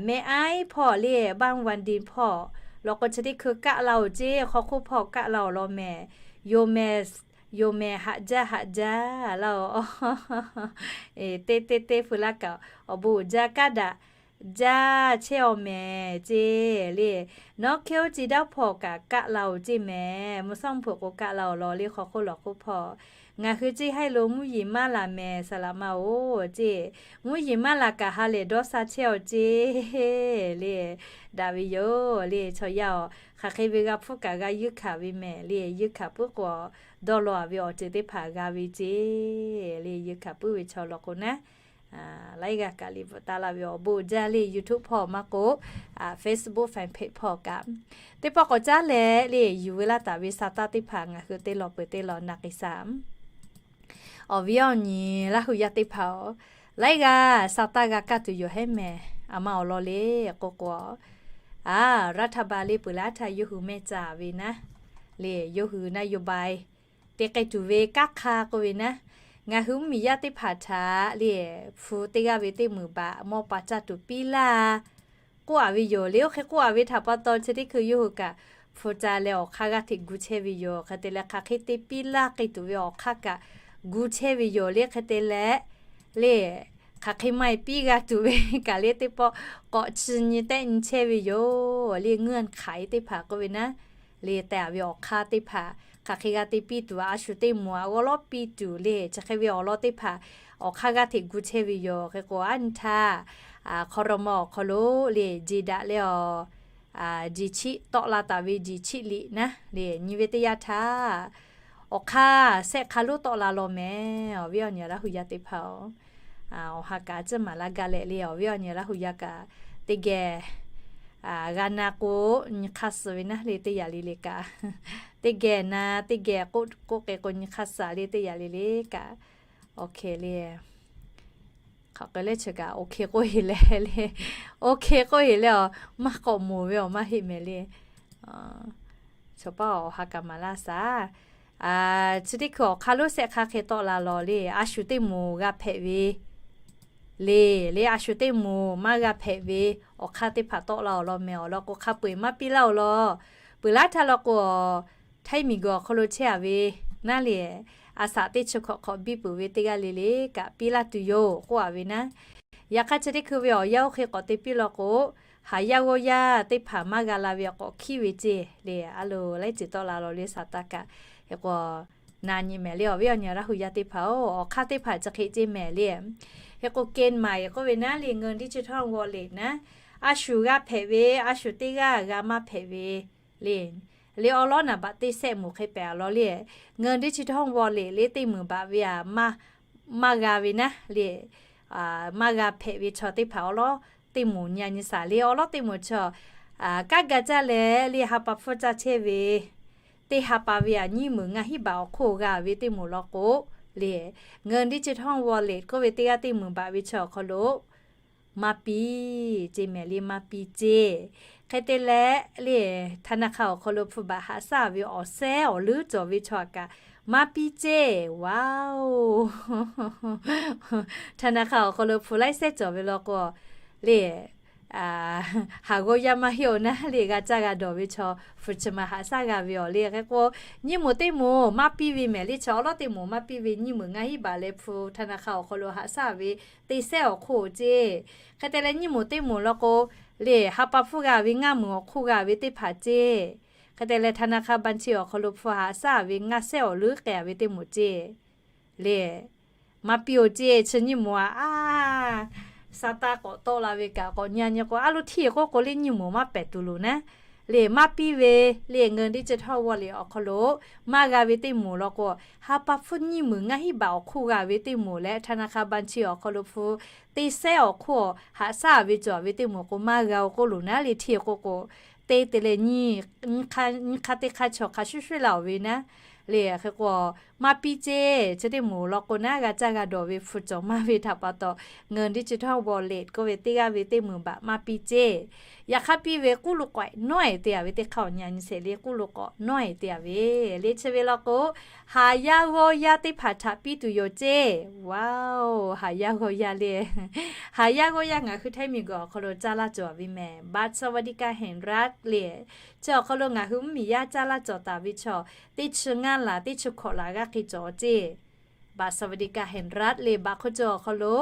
Meh aiˉ hpawˇ le, baˆ vaˍ diˍ hpawˇ law k'o chi teˇ hkui kaˆ la-oˬ ceˇ, hk'aw hk'oˆ hpawˇ kaˆ la-oˬ law mehˍ. Yoˬ mehˍ, yoˬ mehˍ, haꞈ jaˇ haꞈ jaˇ laˇ-oˬ. Teˇ teˇ teˇ hpu laˇ kaꞈ awˬ bon uiˍ jaˇ kaˉ daꞈ jaˇ chehˇ-aw mehˍ ceˇ le. Nawˉ hkehˉ oˇ ci daˇ hpawˇ kaꞈ kaˆ la-oˬ ceˇ mehˍ. Mvuhˇ shawˉ mvuhˇ hpeuꞈ k'o kaˆ la-oˬ law le, hk'aw hk'oˆ lawˬ hk'oˆ hpawˇ. Ngaˬ hui ceˇ haiˉ lo mvuhˇ yeˬ maˇ laˬ mehˍ, saˍ laꞈ ma-oˬ ceˇ. Mvuhˇ yeˬ maˇ laˬ kaꞈ ha lehˬ dawˇ sha chehˇ-aw ceˇ le. Daꞈ ve yoˬ le, chaw yaˇ-oˬ, hk'aˬ hk'e ve g'a hpfuhˇ kaꞈ g'a yeunˇ hkanˍ ve mehˍ le. Yeunˇ hkanˍ puiˉ k'o dawˇ law-a ve awˬ ceuˬ teˇ hpaˍ g'a ve ceˇ le. Yeunˇ hkanˍ puiˉ ve chaw law k'o naˉ, laiˉ g'aˇ kaꞈ liꞈ bvuhꞈ taˍ laˇ ve awˬ bon uiˍ jaˇ le. YouTube hpawˇ maˇ k'o, Facebook fan page hpawˇ kaꞈ teˇ pawˆ k'awꞈ caˉ leh le, yuˬ ve laˇ taˍ ve sa taˇ teˇ hpaˍ ngaˬ hui teˇ lawn peuˬ teˇ lawn na k'ai shaˍ. Awˬ viˉ awˬ nyi Laˇ hu yaˇ teˇ hpaˍ-oˬ, laiˉ g'aˇ sa taˇ g'a kaˇ tuˬ yoˬ hehˉ mehˍ. A ma awˬ lawn le k'oˆ k'o, a, รัฐบาล le peuˬ laˇ htaˇ yawˇ hui mehˆ ca ve naˉ le, yawˇ hui นโยบาย te k'ai tuˬ ve kanˉ hk'a k'oˆ ve naˉ, ngaˬ hui mvuhˇ miˬ yaˇ teˇ hpaˍ htaꞈ le, hpu teˇ g'aˇ ve teˇ meunˍ baꞈ mawˇ pa caˇ tuˬ piˇ laˇ k'oˆ-a ve yoˬ le. Oˇ hk'e k'oˆ-a ve htaꞈ pa taw chi teˇ hkui yawˇ hui kaꞈ hpu ca leh awˬ hk'aˇ g'aˇ hteꞈ gu chehˇ ve yoˬ. Hk'e te leh hk'aˬ hk'e te piˇ laˇ k'ai tuˬ ve awˬ hk'aˇ kaꞈ gu chehˇ ve yoˬ le. Hk'e te leh le, hk'aˬ hk'e maˇ heˆ piˇ g'a tuˬ ve kaꞈ le teˇ pawˆ k'awꞈ chi nyi tehˆ nyi chehˇ ve yoˬ le. เงื่อนไข teˇ hpaˍ k'oˆ ve naˉ le, teh-a ve awˬ hk'aˇ teˇ hpaˍ hk'aˬ hk'e g'a te piˇ tuˬ, a shu teˇ moˍ a g'awˇ lawˉ piˇ tuˬ le, chi hk'e ve awˬ lawn teˇ hpaˍ awˬ hk'aˇ g'aˇ hteꞈ gu chehˇ ve yoˬ. Hk'e k'o a nyi htaˇ, hk'aw raw ma awˬ hk'aw lo le jeˬ daꞈ leh awˬ jeˬ chiˆ tawˆ la taˍ ve jeˬ chiˆ liꞈ naˉ le, nyi ve teˇ yanˇ htaˇ awˬ hk'aˇ shehˆ hk'a lonˉ tawˆ la law mehˍ. Awˬ viˉ awˬ nyi Laˇ hu yaˇ teˇ hpaˍ-oˬ, awˬ ha kaꞈ a ciˉ maˍ laˇ gaˇ leh le, awˬ viˉ awˬ nyi Laˇ hu yaˇ kaꞈ teˇ geh g'a na k'o nyi hk'aˇ suh ve naˉ le, teˇ yaꞈ le le kaꞈ teˇ geh na, teˇ geh k'oˆ k'oˆ k'e k'o nyi hk'aˇ suh le, teˇ yaꞈ le le kaꞈ. Awˬ hk'e le hk'aˬ k'ai leh chi kaꞈ awˬ hk'e k'oˆ heˍ leh le, awˬ hk'e k'oˆ heˍ leh awˬ maˇ k'awꞈ moˍ ve awˬ maˇ heˆ mehˍ le. Chaw paˇ awˬ ha kaꞈ maˍ laˇ shaˍ. Chi teˇ hkui awˬ hk'aˇ lonˉ shehˆ hk'aˇ hk'e tawˆ la law le, a shu teˇ moˍ g'a hpehꞈ ve le, le a shu teˇ moˍ maˇ g'a hpehꞈ ve awˬ hk'aˇ teˇ hpaˍ tawˆ la awˬ lawn mehˍ. Awˬ lawn k'o hk'a peu-eˬ maˇ piˇ laˇ-oˬ law. Peuˬ laˇ htaˇ law k'o, htaiˇ miˬ guiˬ awˬ hk'aw lo chehˇ-a ve naˉ le, a shaꞈ teˇ chi hkawꞈ hk'awꞈ biˇ peuˬ ve teˇ g'aˇ le le kaꞈ piˇ laˇ tuˬ yoˬ k'oˆ-a ve naˉ. Yaꞈ hk'aˇ chi teˇ hkui ve awˬ yanˇ oˇ hk'e k'awꞈ te piˇ law k'o, haˍ yaˇ g'awˇ yaˇ teˇ hpaˍ maˇ g'a la ve awˬ k'awꞈ hkiˉ ve ceˇ le. A loˍ laiˉ ceuˬ tawˆ la law le sa taˇ kaꞈ. Hk'e k'o na nyi mehˍ le, awˬ viˉ awˬ nyi Laˇ hu yaˇ teˇ hpaˍ-oˬ, awˬ hk'aˇ teˇ hpaˍ chi hk'e ceˇ mehˍ le. Hk'e k'o เกณฑ์ใหม่ k'oˆ ve naˉ le, เงินดิจิทัลวอลเล็ต naˉ, a shu g'a hpehꞈ ve, a shu teˇ g'aˇ g'a maˇ hpehꞈ ve le. Le awˉ lawˉ naˍ baꞈ teˇ sehˆ moˍ hk'e pehꞈ-a law le. เงินดิจิทัลวอลเล็ต le teˇ meunˍ baꞈ ve aꞈ maˇ g'a ve naˉ le, maˇ g'a hpehꞈ ve chaw teˇ hpaˍ awˉ lawˉ teˇ moˍ nyi-a nyi shaˍ le. Awˉ lawˉ teˇ moˍ chaw kanˉ ga caˇ leh le ha pa hpfuhˇ caˇ chehˇ ve, teˇ ha pa ve aꞈ nyiˇ meunˍ ngaˇ hinˉ baꞈ awˬ hk'oˆ g'a ve teˇ moˍ law k'o le, เงินดิจิทัลวอลเล็ต k'oˆ ve teˇ g'aˇ teˇ meunˍ baꞈ ve chaw awˬ hk'aw lo maˇ piˇ ceˇ mehˍ le, maˇ piˇ ceˇ. Hk'e te leh le ธนาคาร awˬ hk'aw lo hpu baꞈ haꞈ shaˉ ve awˬ sehˉ awˬ leuˉ cawˬ ve chaw aꞈ kaꞈ maˇ piˇ ceˇ. Wow, ธนาคาร awˬ hk'aw lo hpu laiˉ sehˉ cawˬ ve law k'o le, haˍ g'awˇ yaˇ maˇ heˆ-oˬ naˉ le, g'a caˇ g'a dawˬ ve chaw hpu chi ma haꞈ shaˉ g'a ve awˬ le. Hk'e k'o nyiˇ moˍ teˇ moˍ maˇ piˇ ve mehˍ le, chaw awˉ lawˉ teˇ moˍ maˇ piˇ ve, nyiˇ meunˍ ngaˇ hinˉ baꞈ leh hpu ธนาคาร awˬ hk'aw lo haꞈ shaˉ ve teˇ sehˉ awˬ hk'oˆ ceˇ. Hk'e te leh nyiˇ moˍ teˇ moˍ law k'o le ha pa hpfuhˇ g'a ve ngaˇ meunˍ awˬ hk'oˆ g'a ve teˇ hpaˍ ceˇ. Hk'e te leh ธนาคาร บัญชี awˬ hk'aw lo hpu haꞈ shaˉ ve ngaˇ sehˉ awˬ leuˉ k'ai-a ve teˇ moˍ ceˇ le. Maˇ piˇ-oˬ ceˇ, chi nyiˇ moˍ aꞈ, a, sa taˇ k'awꞈ tawˆ la ve kaꞈ k'awꞈ nyi-a nyi k'o, a lo htiˇ k'oˆ k'o le nyiˇ moˍ maˇ pehˍ tuˬ loˍ naˉ le, maˇ piˇ ve le เงินดิจิทัลวอลเล็ต awˬ hk'aw lo maˇ g'a ve teˇ moˍ law k'o, ha pa hpfuhˇ nyiˇ meunˍ ngaˇ hinˉ baꞈ awˬ hk'oˆ g'a ve teˇ moˍ leh ธนาคาร บัญชี awˬ hk'aw lo hpu teˇ sehˉ awˬ hk'oˆ haꞈ shaˉ ve cawˬ ve teˇ moˍ k'o maˇ g'a-oˬ k'oˆ loˍ naˉ le, htiˇ k'oˆ k'o, te te leh nyi hk'aˇ teˇ hk'aˇ chaw hk'a shuˍ shuˍ la-oˬ ve naˉ le. Hk'e k'o Maˇ piˇ ceˇ. Chi teˇ moˍ law k'o naˉ, g'a caˇ g'a dawˬ ve hpu cawˬ maˇ ve htaꞈ pa taw, เงินดิจิทัลวอลเล็ต k'oˆ ve teˇ g'aˇ ve teˇ meunˍ baꞈ maˇ piˇ ceˇ. Yaꞈ hk'aˇ piˇ ve k'uˉ lo k'awehꞈ nawˉ-e te-a ve teˇ hk'aˇ awˬ nyi a nyi sheˍ le, k'uˉ lo k'awehꞈ nawˉ-e te-a ve le. Chi ve law k'o, haˍ yaˇ g'awˇ yaˇ teˇ hpaˍ htaꞈ piˇ tuˬ yoˬ ceˇ. Wow, haˍ yaˇ g'awˇ yaˇ le. Haˍ yaˇ g'awˇ yaˇ ngaˬ hui ไทย miˬguiˬ awˬ hk'aw lo caˇ laˇ cawˬ ve mehˍ, บัตรสวัสดิการแห่งรัฐ le. Chi awˬ hk'aw lo ngaˬ hui mvuhˇmiˬ yaˇ caˇ laˇ cawˬ taˍ ve chaw, teˇ chi ngaˇ laˬ teˇ chi hkawꞈ laˬ g'aˇ hk'e cawˬ ceˇ. บัตรสวัสดิการแห่งรัฐ le, baꞈ hk'oˆ cawˬ awˬ hk'aw lo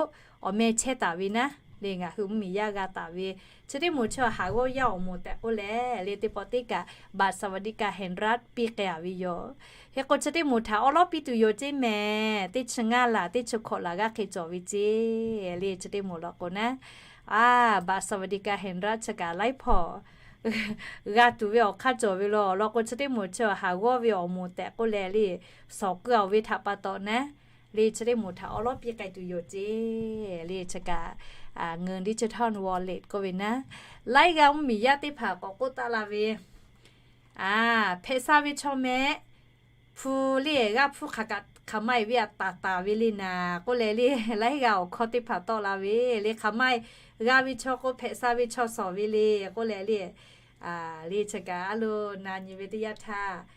awˬ meh chehˇ taˍ ve naˉ le, ngaˬ hui mvuhˇmiˬ yaˇ g'a taˍ ve. Chi teˇ moˍ chi haˍ g'awˇ yaˇ awˬ moˍ tehꞈ k'oˆ leh le, teˇ pawˆ teˇ kaꞈ บัตรสวัสดิการแห่งรัฐ piˇ k'ai-a ve yoˬ. Hk'e k'o chi teˇ moˍ htaꞈ awˉ lawˉ piˇ tuˬ yoˬ ceˇ mehˍ. Teˇ chi ngaˇ laˬ teˇ chi hkawꞈ laˬ g'aˇ hk'e cawˬ ve ceˇ le. Chi teˇ moˍ law k'o naˉ, a, บัตรสวัสดิการแห่งรัฐ chi kaꞈ laiˉ hpawˇ g'a tuˬ ve awˬ hk'aˇ cawˬ ve law. Awˬ lawn k'o chi teˇ moˍ chi haˍ g'awˇ ve awˬ moˍ tehꞈ k'oˆ leh le, shawˍ keu-a ve htaꞈ pa taw naˉ le, chi teˇ moˍ htaꞈ awˉ lawˉ piˇ k'ai tuˬ yoˬ ceˇ le. Chi kaꞈ เงินดิจิทัลวอลเล็ต k'oˆ ve naˉ, laiˉ g'aˇ mvuhˇmiˬ yaˇ teˇ hpaˍ k'awꞈ k'oˆ taˆ la ve, a, hpehꞈ sha ve chaw mehˍ, hpu le, g'aˇ hpfuhˇ hk'aˬ kaꞈ hk'aˬ ma-e ve aꞈ taˍ taˍ ve le naˍ k'oˆ leh le, laiˉ g'aˇ awˬ hkawˇ teˇ hpaˍ tawˆ la ve le. Hk'aˬ ma-e g'a ve chaw k'o, hpehꞈ sha ve chaw shawˍ ve le k'oˆ leh le, le chi kaꞈ a lo na nyi ve teˇ yanˇ htaˇ,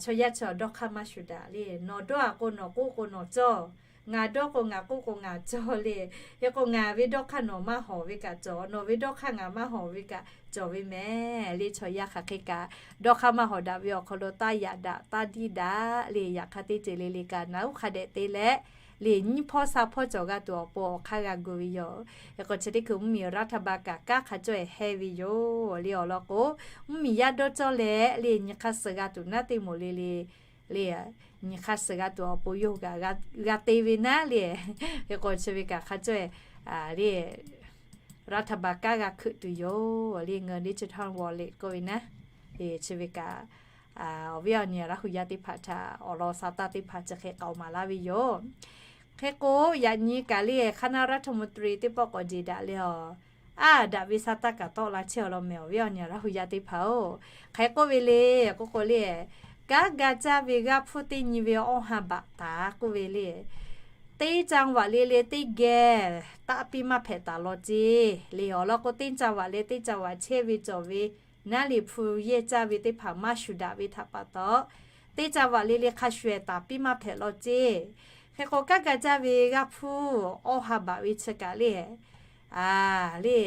chaw yaˇ chi dawˇ hk'aˇ maˇ shuˍ daꞈ le. Nawˬ dawˇ-a k'o nawˬ k'oˆ k'o nawˬ cawˇ, ngaˬ dawˇ k'o ngaˬ k'oˆ k'o ngaˬ cawˇ le. Hk'e k'o ngaˬ ve dawˇ hk'aˇ nawˬ maˇ hawˍ ve kaꞈ cawˬ, nawˬ ve dawˇ hk'aˇ ngaˬ maˇ hawˍ ve kaꞈ cawˬ ve mehˍ le. Chaw yaˇ hk'aˬ hk'e kaꞈ dawˇ hk'aˇ maˇ hawˍ daꞈ ve awˬ hk'aw lo taˇ yaꞈ daꞈ taˇ diˇ daꞈ le. Yaꞈ hk'aˇ teˇ ceuˬ le le kaꞈ naˍ uˉ hk'a dehꞈ te leh le, nyiˇ hpawˇ sha hpawˇ cawˬ g'a tuˬ awˬ pon awˬ hk'aˇ g'a gu ve yoˬ. Hk'e k'o chi teˇ hkui mvuhˇmiˬ รัฐบาล kaꞈ kanˉ hk'a cawˇ-e heh ve yoˬ le. Awˬ lawn k'o, mvuhˇmiˬ yaˇ dawˇ cawˇ leh le, nyi hk'aˇ suh g'a tuˬ naˉ teˇ moˍ le le, le nyi hk'aˇ suh g'a tuˬ awˬ pon yawˇ hui kaꞈ g'a te ve naˉ le. Hk'e k'o chi ve kaꞈ hk'a cawˇ-e le, รัฐบาล kanˉ g'a hkeuꞈ tuˬ yoˬ le. เงินดิจิทัลวอลเล็ต k'oˆ ve naˉ, chi ve kaꞈ awˬ viˉ awˬ nyi Laˇ hu yaˇ teˇ hpaˍ htaꞈ awˬ lawn sha taˇ teˇ hpaˍ chi hk'e k'aoˍ maˍ laˇ ve yoˬ. Hk'e k'o, yaꞈ nyi kaꞈ le คณะรัฐมนตรี teˇ pawˆ k'awꞈ jeˬ daꞈ le a, a daꞈ ve sha taˇ kaꞈ tawˆ la chehˇ awˬ lawn mehˍ, awˬ viˉ awˬ nyi Laˇ hu yaˇ teˇ hpaˍ-oˬ. Hk'e k'oˆ ve le, k'oˆ k'o le, kanˉ ga caˇ ve g'aˇ hpfuhˇ teˇ nyi ve awˇ ha baꞈ taˍ k'oˆ ve le, teˇ จังหวัด le le teˇ geh taˆ piˇ maˇ hpehꞈ taˍ law ceˇ le. Awˬ lawn k'o, teˇ จังหวัด le teˇ จังหวัด chehˇ ve cawˬ ve naˉ le, hpu yehˇ caˇ ve teˇ hpaˍ maˇ shuˍ daꞈ ve htaꞈ pa taw, teˇ จังหวัด le le hk'a shuˍ-ehˍ taˍ piˇ maˇ hpehꞈ law ceˇ. Hk'e k'o, kanˉ ga caˇ ve g'aˇ hpfuhˇ awˇ ha baꞈ ve chi kaꞈ le, a, le,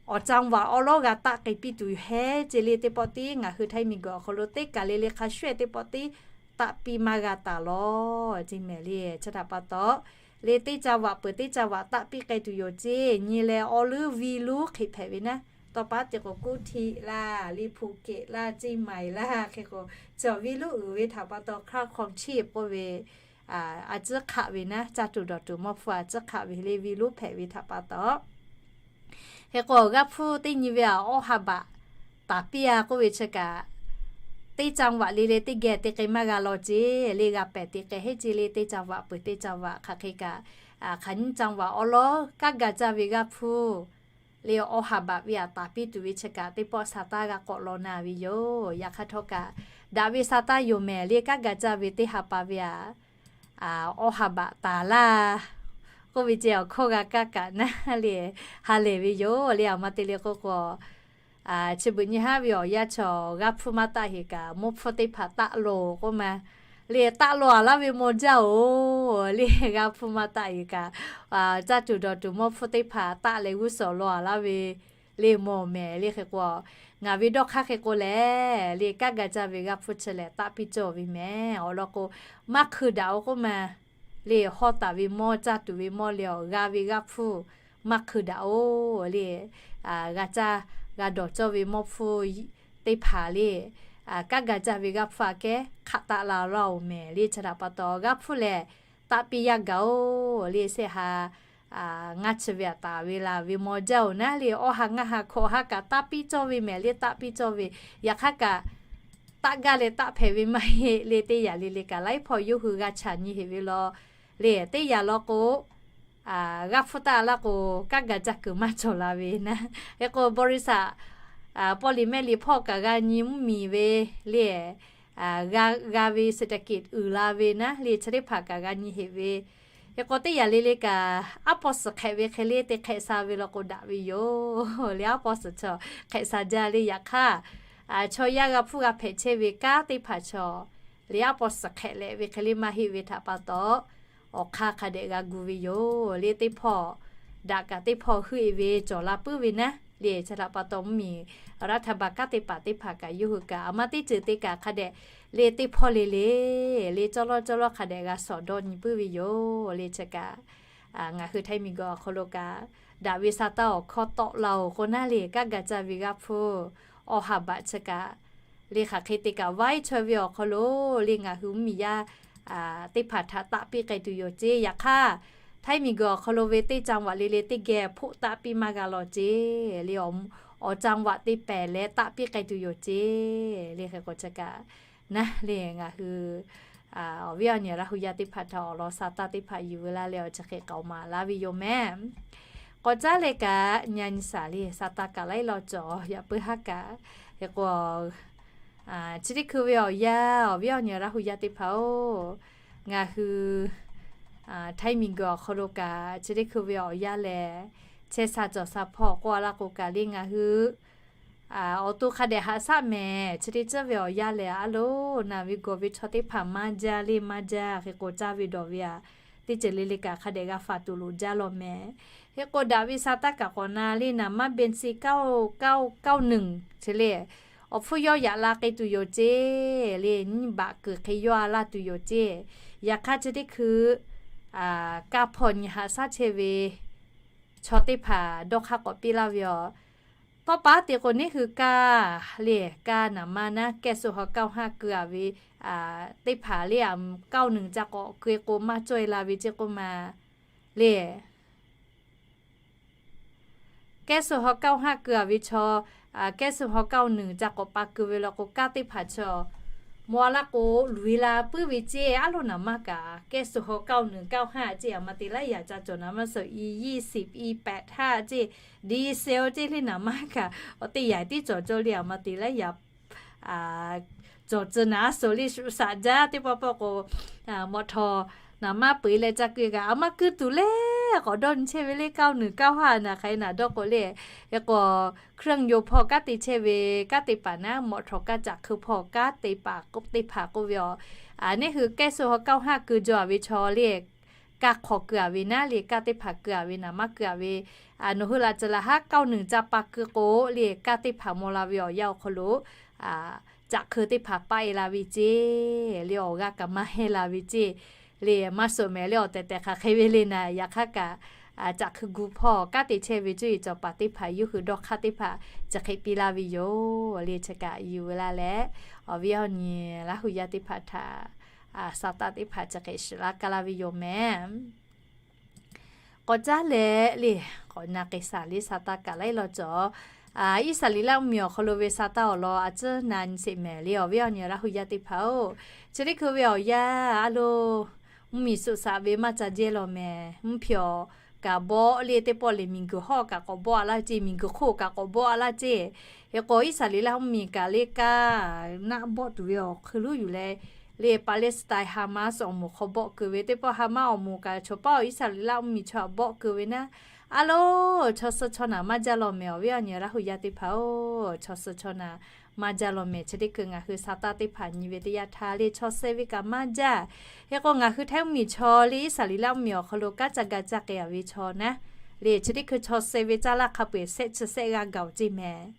awˬ จังหวัด awˉ lawˉ g'a taˆ k'ai piˇ tuˬ hehˉ ceˇ le. Teˇ pawˆ tiˉ ngaˬ hui ไทย miˬguiˬ awˬ hk'aw lo teˇ kaˬ le le hk'a shuˍ-ehˍ teˇ pawˆ tiˉ taˆ piˇ maˇ g'a taˍ law ceˇ mehˍ le. Chi htaꞈ pa taw, le teˇ จังหวัด peuˬ teˇ จังหวัด taˆ piˇ k'ai tuˬ yoˬ ceˇ. Nyi leh awˉ leuˉ viˇ luˉ hk'e hpehꞈ ve naˉ, tawˇ paˉ te k'o kuˇ htiˆ laˇ, le ภูเก็ต laˇ, เชียงใหม่ laˇ, hk'e k'o cawˬ viˇ luˉ uiˍ ve htaꞈ pa taw นครศรีธรรมราช k'oˆ ve a ciˉ hk'aˆ ve naˉ, caˇ tuˬ dawˬ tuˬ mawˇ hpfuhˇ a ciˉ hk'aˆ ve le viˇ luˉ hpehꞈ ve htaꞈ pa taw, hk'e k'o g'aˇ hpfuhˇ teˇ nyi ve a awˇ ha baꞈ taˍ piˇ-a k'oˆ ve chi kaꞈ, teˇ จังหวัด le le teˇ geh te k'ai maˇ g'a law ceˇ le. G'a pehˬ te k'ai heˆ ceˇ le. Teˇ จังหวัด peuˬ teˇ จังหวัด hk'aˬ hk'e kaꞈ, hk'aˬ nyiˇ จังหวัด awˉ lawˉ kanˉ ga caˇ ve g'aˇ hpuˇ le awˇ ha baꞈ ve a taˍ piˇ tuˬ ve chi kaꞈ teˇ pawˆ sha taˇ g'a k'awꞈ law na ve yoˬ. Yaꞈ hk'aˇ htawˇ kaꞈ, daꞈ ve sha taˇ yoˬ mehˍ le. Kanˉ ga caˇ ve teˇ ha pa ve a awˇ ha baꞈ taˍ laˇ k'oˆ ve ceh awˬ hkawˇ g'a kaˇ kaꞈ naˉ le, ha lehˬ ve yoˬ le. Aˬ ma te le k'oˆ k'o, chi beuꞈ nyi haˉ ve awˬ yanˇ chaw g'aˇ hpfuhˇ maˇ taˆ heˍ kaꞈ, mawˇ hpfuhˇ teˇ hpaˍ taˆ loˬ k'oˆ ma le, taˆ law-a laˇ ve maw jaˇ-oˬ le. G'aˇ hpfuhˇ maˇ taˆ heˍ kaꞈ, caˇ tuˬ dawˬ tuˬ mawˇ hpfuhˇ teˇ hpaˍ taˆ leh g'uˇ suhˍ law-a laˇ ve le maw mehˍ le. Hk'e k'o, ngaˬ ve dawˇ hk'aˇ hk'e k'o lehˬ le, kanˉ ga caˇ ve g'aˇ hpfuhˇ chi lehˬ taˆ piˇ cawˇ ve mehˍ. Awˬ lawn k'o, maˇ hkui daꞈ-oˬ k'oˆ ma le, hawˇ taˍ ve mawˇ caˇ tuˬ ve mawˇ le awˬ g'a ve g'aˇ hpfuhˇ maˇ hkui daꞈ-oˬ le. G'a caˇ g'a dawˬ cawˇ ve mawˇ hpfuhˇ teˇ hpaˍ le, kanˉ ga caˇ ve g'aˇ hpfuhˇ aꞈ kehˉ hk'aˆ taˆ la laˇ-oˬ mehˍ le. Chi htaꞈ pa taw g'aˇ hpfuhˇ lehˬ taˆ piˇ yaˇ gaˬ-oˬ le. Shehˆ ha ngaˇ chi ve aꞈ taˍ ve laˬ ve maw jaˇ-oˬ naˉ le, awˇ ha ngaˇ ha hkawꞈ ha kaꞈ taˆ piˇ cawˇ ve mehˍ le, taˆ piˇ cawˇ ve. Yaꞈ hk'aˇ kaꞈ, taˆ gaˇ leh taˆ hpehꞈ ve maˇ heˆ le. Teˇ yanˇ le le kaꞈ laiˉ hpawˇ yawˇ hui g'a chaꞈ nyi heˍ ve law le. Teˇ yanˇ law k'o, g'aˇ hpfuhˇ taˆ laˇ k'o, kanˉ ga caˇ kuiˬ maˇ cawˬ la ve naˉ. Hk'e k'o บริษัท pawˇ liꞈ mehˆ liꞈ hpawˇ kaꞈ g'a nyi mvuhˇmiˬ ve le, g'a g'a ve เศรษฐกิจ uiˍ la ve naˉ le, chi teˇ hpaˍ kaꞈ g'a nyi heꞈ ve. Hk'e k'o teˇ yanˇ le le kaꞈ aˉ pawˇ suhˍ hk'ehꞈ ve hk'e le te hk'ehꞈ sha ve law k'o daꞈ ve yoˬ le. Aˉ pawˇ suhˍ chaw hk'ehꞈ sha jaˇ le. Yaꞈ hk'aˇ, chaw yaˇ g'a hpuˇ g'a hpehꞈ chehˇ ve kanˉ teˇ hpaˍ chaw le aˉ pawˇ suhˍ hk'ehꞈ leh ve hk'e le maˇ heˆ ve htaꞈ pa taw, awˬ hk'aˇ hk'a dehꞈ g'a gu ve yoˬ le. Teˇ hpawˇ daꞈ kaꞈ teˇ hpawˇ heuˆ e ve cawˬ la puiˉ ve naˉ le. Chi htaꞈ pa taw mvuhˇmiˬ รัฐบาล kanˉ te paˍ teˇ hpaˍ kaꞈ yawˇ hui kaꞈ a ma teˇ ceuˬ te kaꞈ hk'a dehꞈ le teˇ hpawˇ le le le cawˇ lawˇ cawˇ lawˇ hk'a dehꞈ g'a shawˍ dawˇ nyi puiˉ ve yoˬ le. Chi kaꞈ ngaˬ hui Htaiˇ miˬguiˬ awˬ hk'aw lo kaꞈ daꞈ ve sa taˇ awˬ hkawˇ tawˆ la oˬ k'o naˉ le, kanˉ ga caˇ ve g'a hpuˇ awˬ ha baꞈ chi kaꞈ le hk'aˬ hk'e te kaꞈ vaiˉ chaweh ve awˬ hk'aw lo le ngaˬ hui mvuhˇmiˬ yaˇ teˇ hpaˍ htaꞈ taˆ piˇ k'ai tuˬ yoˬ ceˇ. Yaꞈ hk'aˇ, Htaiˇ miˬguiˬ awˬ hk'aw lo ve teˇ จังหวัด le le teˇ geh hpoˆ taˆ piˇ maˇ g'a lawˬ ceˇ le. Awˬ จังหวัด te pehˍ leh taˆ piˇ k'ai tuˬ yoˬ ceˇ le. Hk'e k'o chi kaꞈ naˉ le ngaˬ hui awˬ viˉ awˬ nyi Laˇ hu yaˇ teˇ hpaˍ htaꞈ awˬ lawn sa taˇ teˇ hpaˍ yuˬ ve laˇ leh awˬ chi hk'e k'aoˍ maˍ laˇ ve yoˬ mehˍ. K'awꞈ caˉ leh kaꞈ nyi nyi shaˍ le sa taˇ kaꞈ laiˉ law cawˬ yaꞈ puiˉ haˉ kaꞈ. Hk'e k'o, chi teˇ hkui ve awˬ yanˇ awˬ viˉ awˬ nyi Laˇ hu yaˇ teˇ hpaˍ-oˬ, ngaˬ hui Htaiˇ miˬguiˬ awˬ hk'aw lo kaꞈ chi teˇ hkui ve awˬ yanˇ lehˬ, chehˇ sha cawˬ sha hpawˇ k'oˆ a laˇ k'o kaꞈ le ngaˬ hui awˬ to hk'a dehꞈ haꞈ shaˆ mehˍ. Chi teˇ ceuˬ ve awˬ yanˇ lehˬ a loˍ naˬ ve gawˬ ve chaw teˇ hpaˍ maˇ jaˇ le maˇ jaˇ. Hk'e k'o caˇ ve dawˬ ve aꞈ teˇ ceuˬ le le kaꞈ hk'a dehꞈ g'a faˍ tuˬ loˍ jaˇ law mehˍ. Hk'e k'o daꞈ ve sa taˇ kaꞈ k'awꞈ na le naˍ maˇ เบนซิน เก้า เก้า เก้า หนึ่ง chi le, awˬ hpfuhˇ yawˇ yaꞈ la k'ai tuˬ yoˬ ceˇ le, nyiˇ baꞈ kuiˬ hk'e yawˇ a laˇ tuˬ yoˬ ceˇ. Yaꞈ hk'aˇ chi teˇ hkui kaˇ hpawˇ nyi haꞈ shaˉ chehˇ ve chaw teˇ hpaˍ dawˇ hk'aˇ k'awꞈ piˇ laˇ ve yoˬ. Tawˇ pa te k'o neˇ hui kaˇ le kaˇ naˍ maˇ naˉ แก๊สโซฮอล์ เก้าห้า keu a ve teˇ hpaˍ le aꞈ เก้าหนึ่ง ca k'awꞈ keu e k'o maˇ cawˇ e la ve ceˇ k'oˆ ma le. แก๊สโซฮอล์ เก้าห้า keu a ve chaw, แก๊สโซฮอล์ เก้าหนึ่ง ca k'awꞈ pa keu ve law k'o kaˇ teˇ hpaˍ chaw maw a laˇ k'o luˬ e la puiˉ ve ceˇ. A loˍ naˍ maˇ kaꞈ แก๊สโซฮอล์ เก้าหนึ่ง เก้าห้า ceˇ aꞈ ma te laiˉ yaꞈ ca cawˬ naˍ maˇ suhˍ อียี่สิบ อีแปดห้า ceˇ, ดีเซล ceˇ le naˍ maˇ kaꞈ awˬ teˇ yaꞈ tiˉ cawˬ cawˇ le aꞈ ma te laiˉ yaꞈ cawˬ tcuh naˍ a suhˍ le shu shaꞈ jaˇ teˇ pawˆ pawˆ k'o, mawꞈ htawˍ naˍ maˇ peu e leh ca keu kaꞈ a maˇ keu tuˬ le k'awꞈ dawˇ nyi chehˇ ve le เก้าหนึ่ง เก้าห้า naˍ hk'aˬ hk'e naˍ dawˇ k'o le. Hk'e k'o เครื่องยนต์ hpawˇ kanˉ te chehˇ ve kanˉ te paˍ naˉ mawꞈ htawˍ kaˇ caꞈ hkeu hpawˇ kanˉ te paˍ teˇ hpaˍ k'oˆ ve yoˬ. Neˇ hui แก๊สโซฮอล์ เก้าห้า keu jaw a ve chaw le kaˇ hk'awꞈ keu a ve naˉ le kaˇ teˇ hpaˍ keu a ve naˍ maˇ keu a ve, nawˬ hui laꞈ ceuˬ laꞈ haˉ เก้าหนึ่ง ca pa keu k'o le kaˇ teˇ hpaˍ maw la ve awˬ yanˇ awˬ hk'aw lo caꞈ hkeu teˇ hpaˍ paˆ e la ve ceˇ le awˬ g'aˇ kaꞈ maˇ hehnˇ la ve ceˇ le maˇ suhˍ mehˍ le awˬ tehˬ tehˬ hk'aˬ hk'e ve le naˍ. Yaꞈ hk'aˇ kaꞈ caꞈ hkui gu hpawˇ kanˉ te chehˇ ve cuˇ yiˍ cawˬ paˍ teˇ hpaˍ yawˇ hui dawˇ hk'aˇ teˇ hpaˍ chi hk'e piˇ laˇ ve yoˬ le. Chi kaꞈ yuˬ ve laˇ leh awˬ viˉ awˬ nyi Laˇ hu yaˇ teˇ hpaˍ htaꞈ sa taˇ teˇ hpaˍ chi hk'e shiˍ laˇ kaˇ laˇ ve yoˬ mehˍ. K'awꞈ caˉ leh le k'awꞈ na k'ai shaˍ le sa taˇ kaꞈ laiˉ law cawˬ. Iˉsaˍreˍlaˆ mvuhˇmiˬ awˬ hk'aw lo ve sa taˇ awˬ lawn a ciˉ na nyi sheˍ mehˍ le awˬ viˉ awˬ nyi Laˇ hu yaˇ teˇ hpaˍ-oˬ, chi teˇ hkui ve awˬ yanˇ a loˍ mvuhˇmiˬ suꞈ shaꞈ ve maˇ ca jehˇ law mehˍ. Mvuhˇ hpyeˬ awˬ kaꞈ bawˆ le teˇ pawˆ le miˬguiˬ hawˉ kaꞈ k'awꞈ bawˆ a laˇ ceˇ, miˬguiˬ hk'oˆ kaꞈ k'awꞈ bawˆ a laˇ ceˇ. Hk'e k'o Iˉsaˍreˍlaˆ mvuhˇmiˬ kaꞈ le kaˇ naˆ bawˆ tuˬ ve awˬ hk'eun luˉ yuˬ leh le Palestine Hamas awˬ moˍ hk'aw bawˆ keu ve teˇ pawˆ Hamas awˬ moˍ kaꞈ chaw paˉ awˬ Iˉsaˍreˍlaˆ mvuhˇmiˬ chaw htaꞈ bawˆ keu ve naˉ, a loˍ chaw suh chaw naˍ maˇ jaˇ law mehˍ awˬ viˉ awˬ nyi Laˇ hu yaˇ teˇ hpaˍ-oˬ, chaw suh chaw naˍ maˇ jaˇ law mehˍ. Chi teˇ hkui ngaˬ hui sa taˇ teˇ hpaˍ nyi ve teˇ yanˇ htaˇ le chaw suh ve kaꞈ maˇ jaˇ. Hk'e k'o ngaˬ hui Htaiˇ mvuhˇmiˬ chaw le Iˉsaˍreˍlaˆ mvuhˇmiˬ awˬ hk'aw lo kanˉ ca ga caˇ k'ai a ve chaw naˉ le chi teˇ hkui chaw suh ve caˇ laˇ hk'a peu-eˬ shehˆ chi shehˆ g'aˇ gaˬ-oˬ ceˇ mehˍ.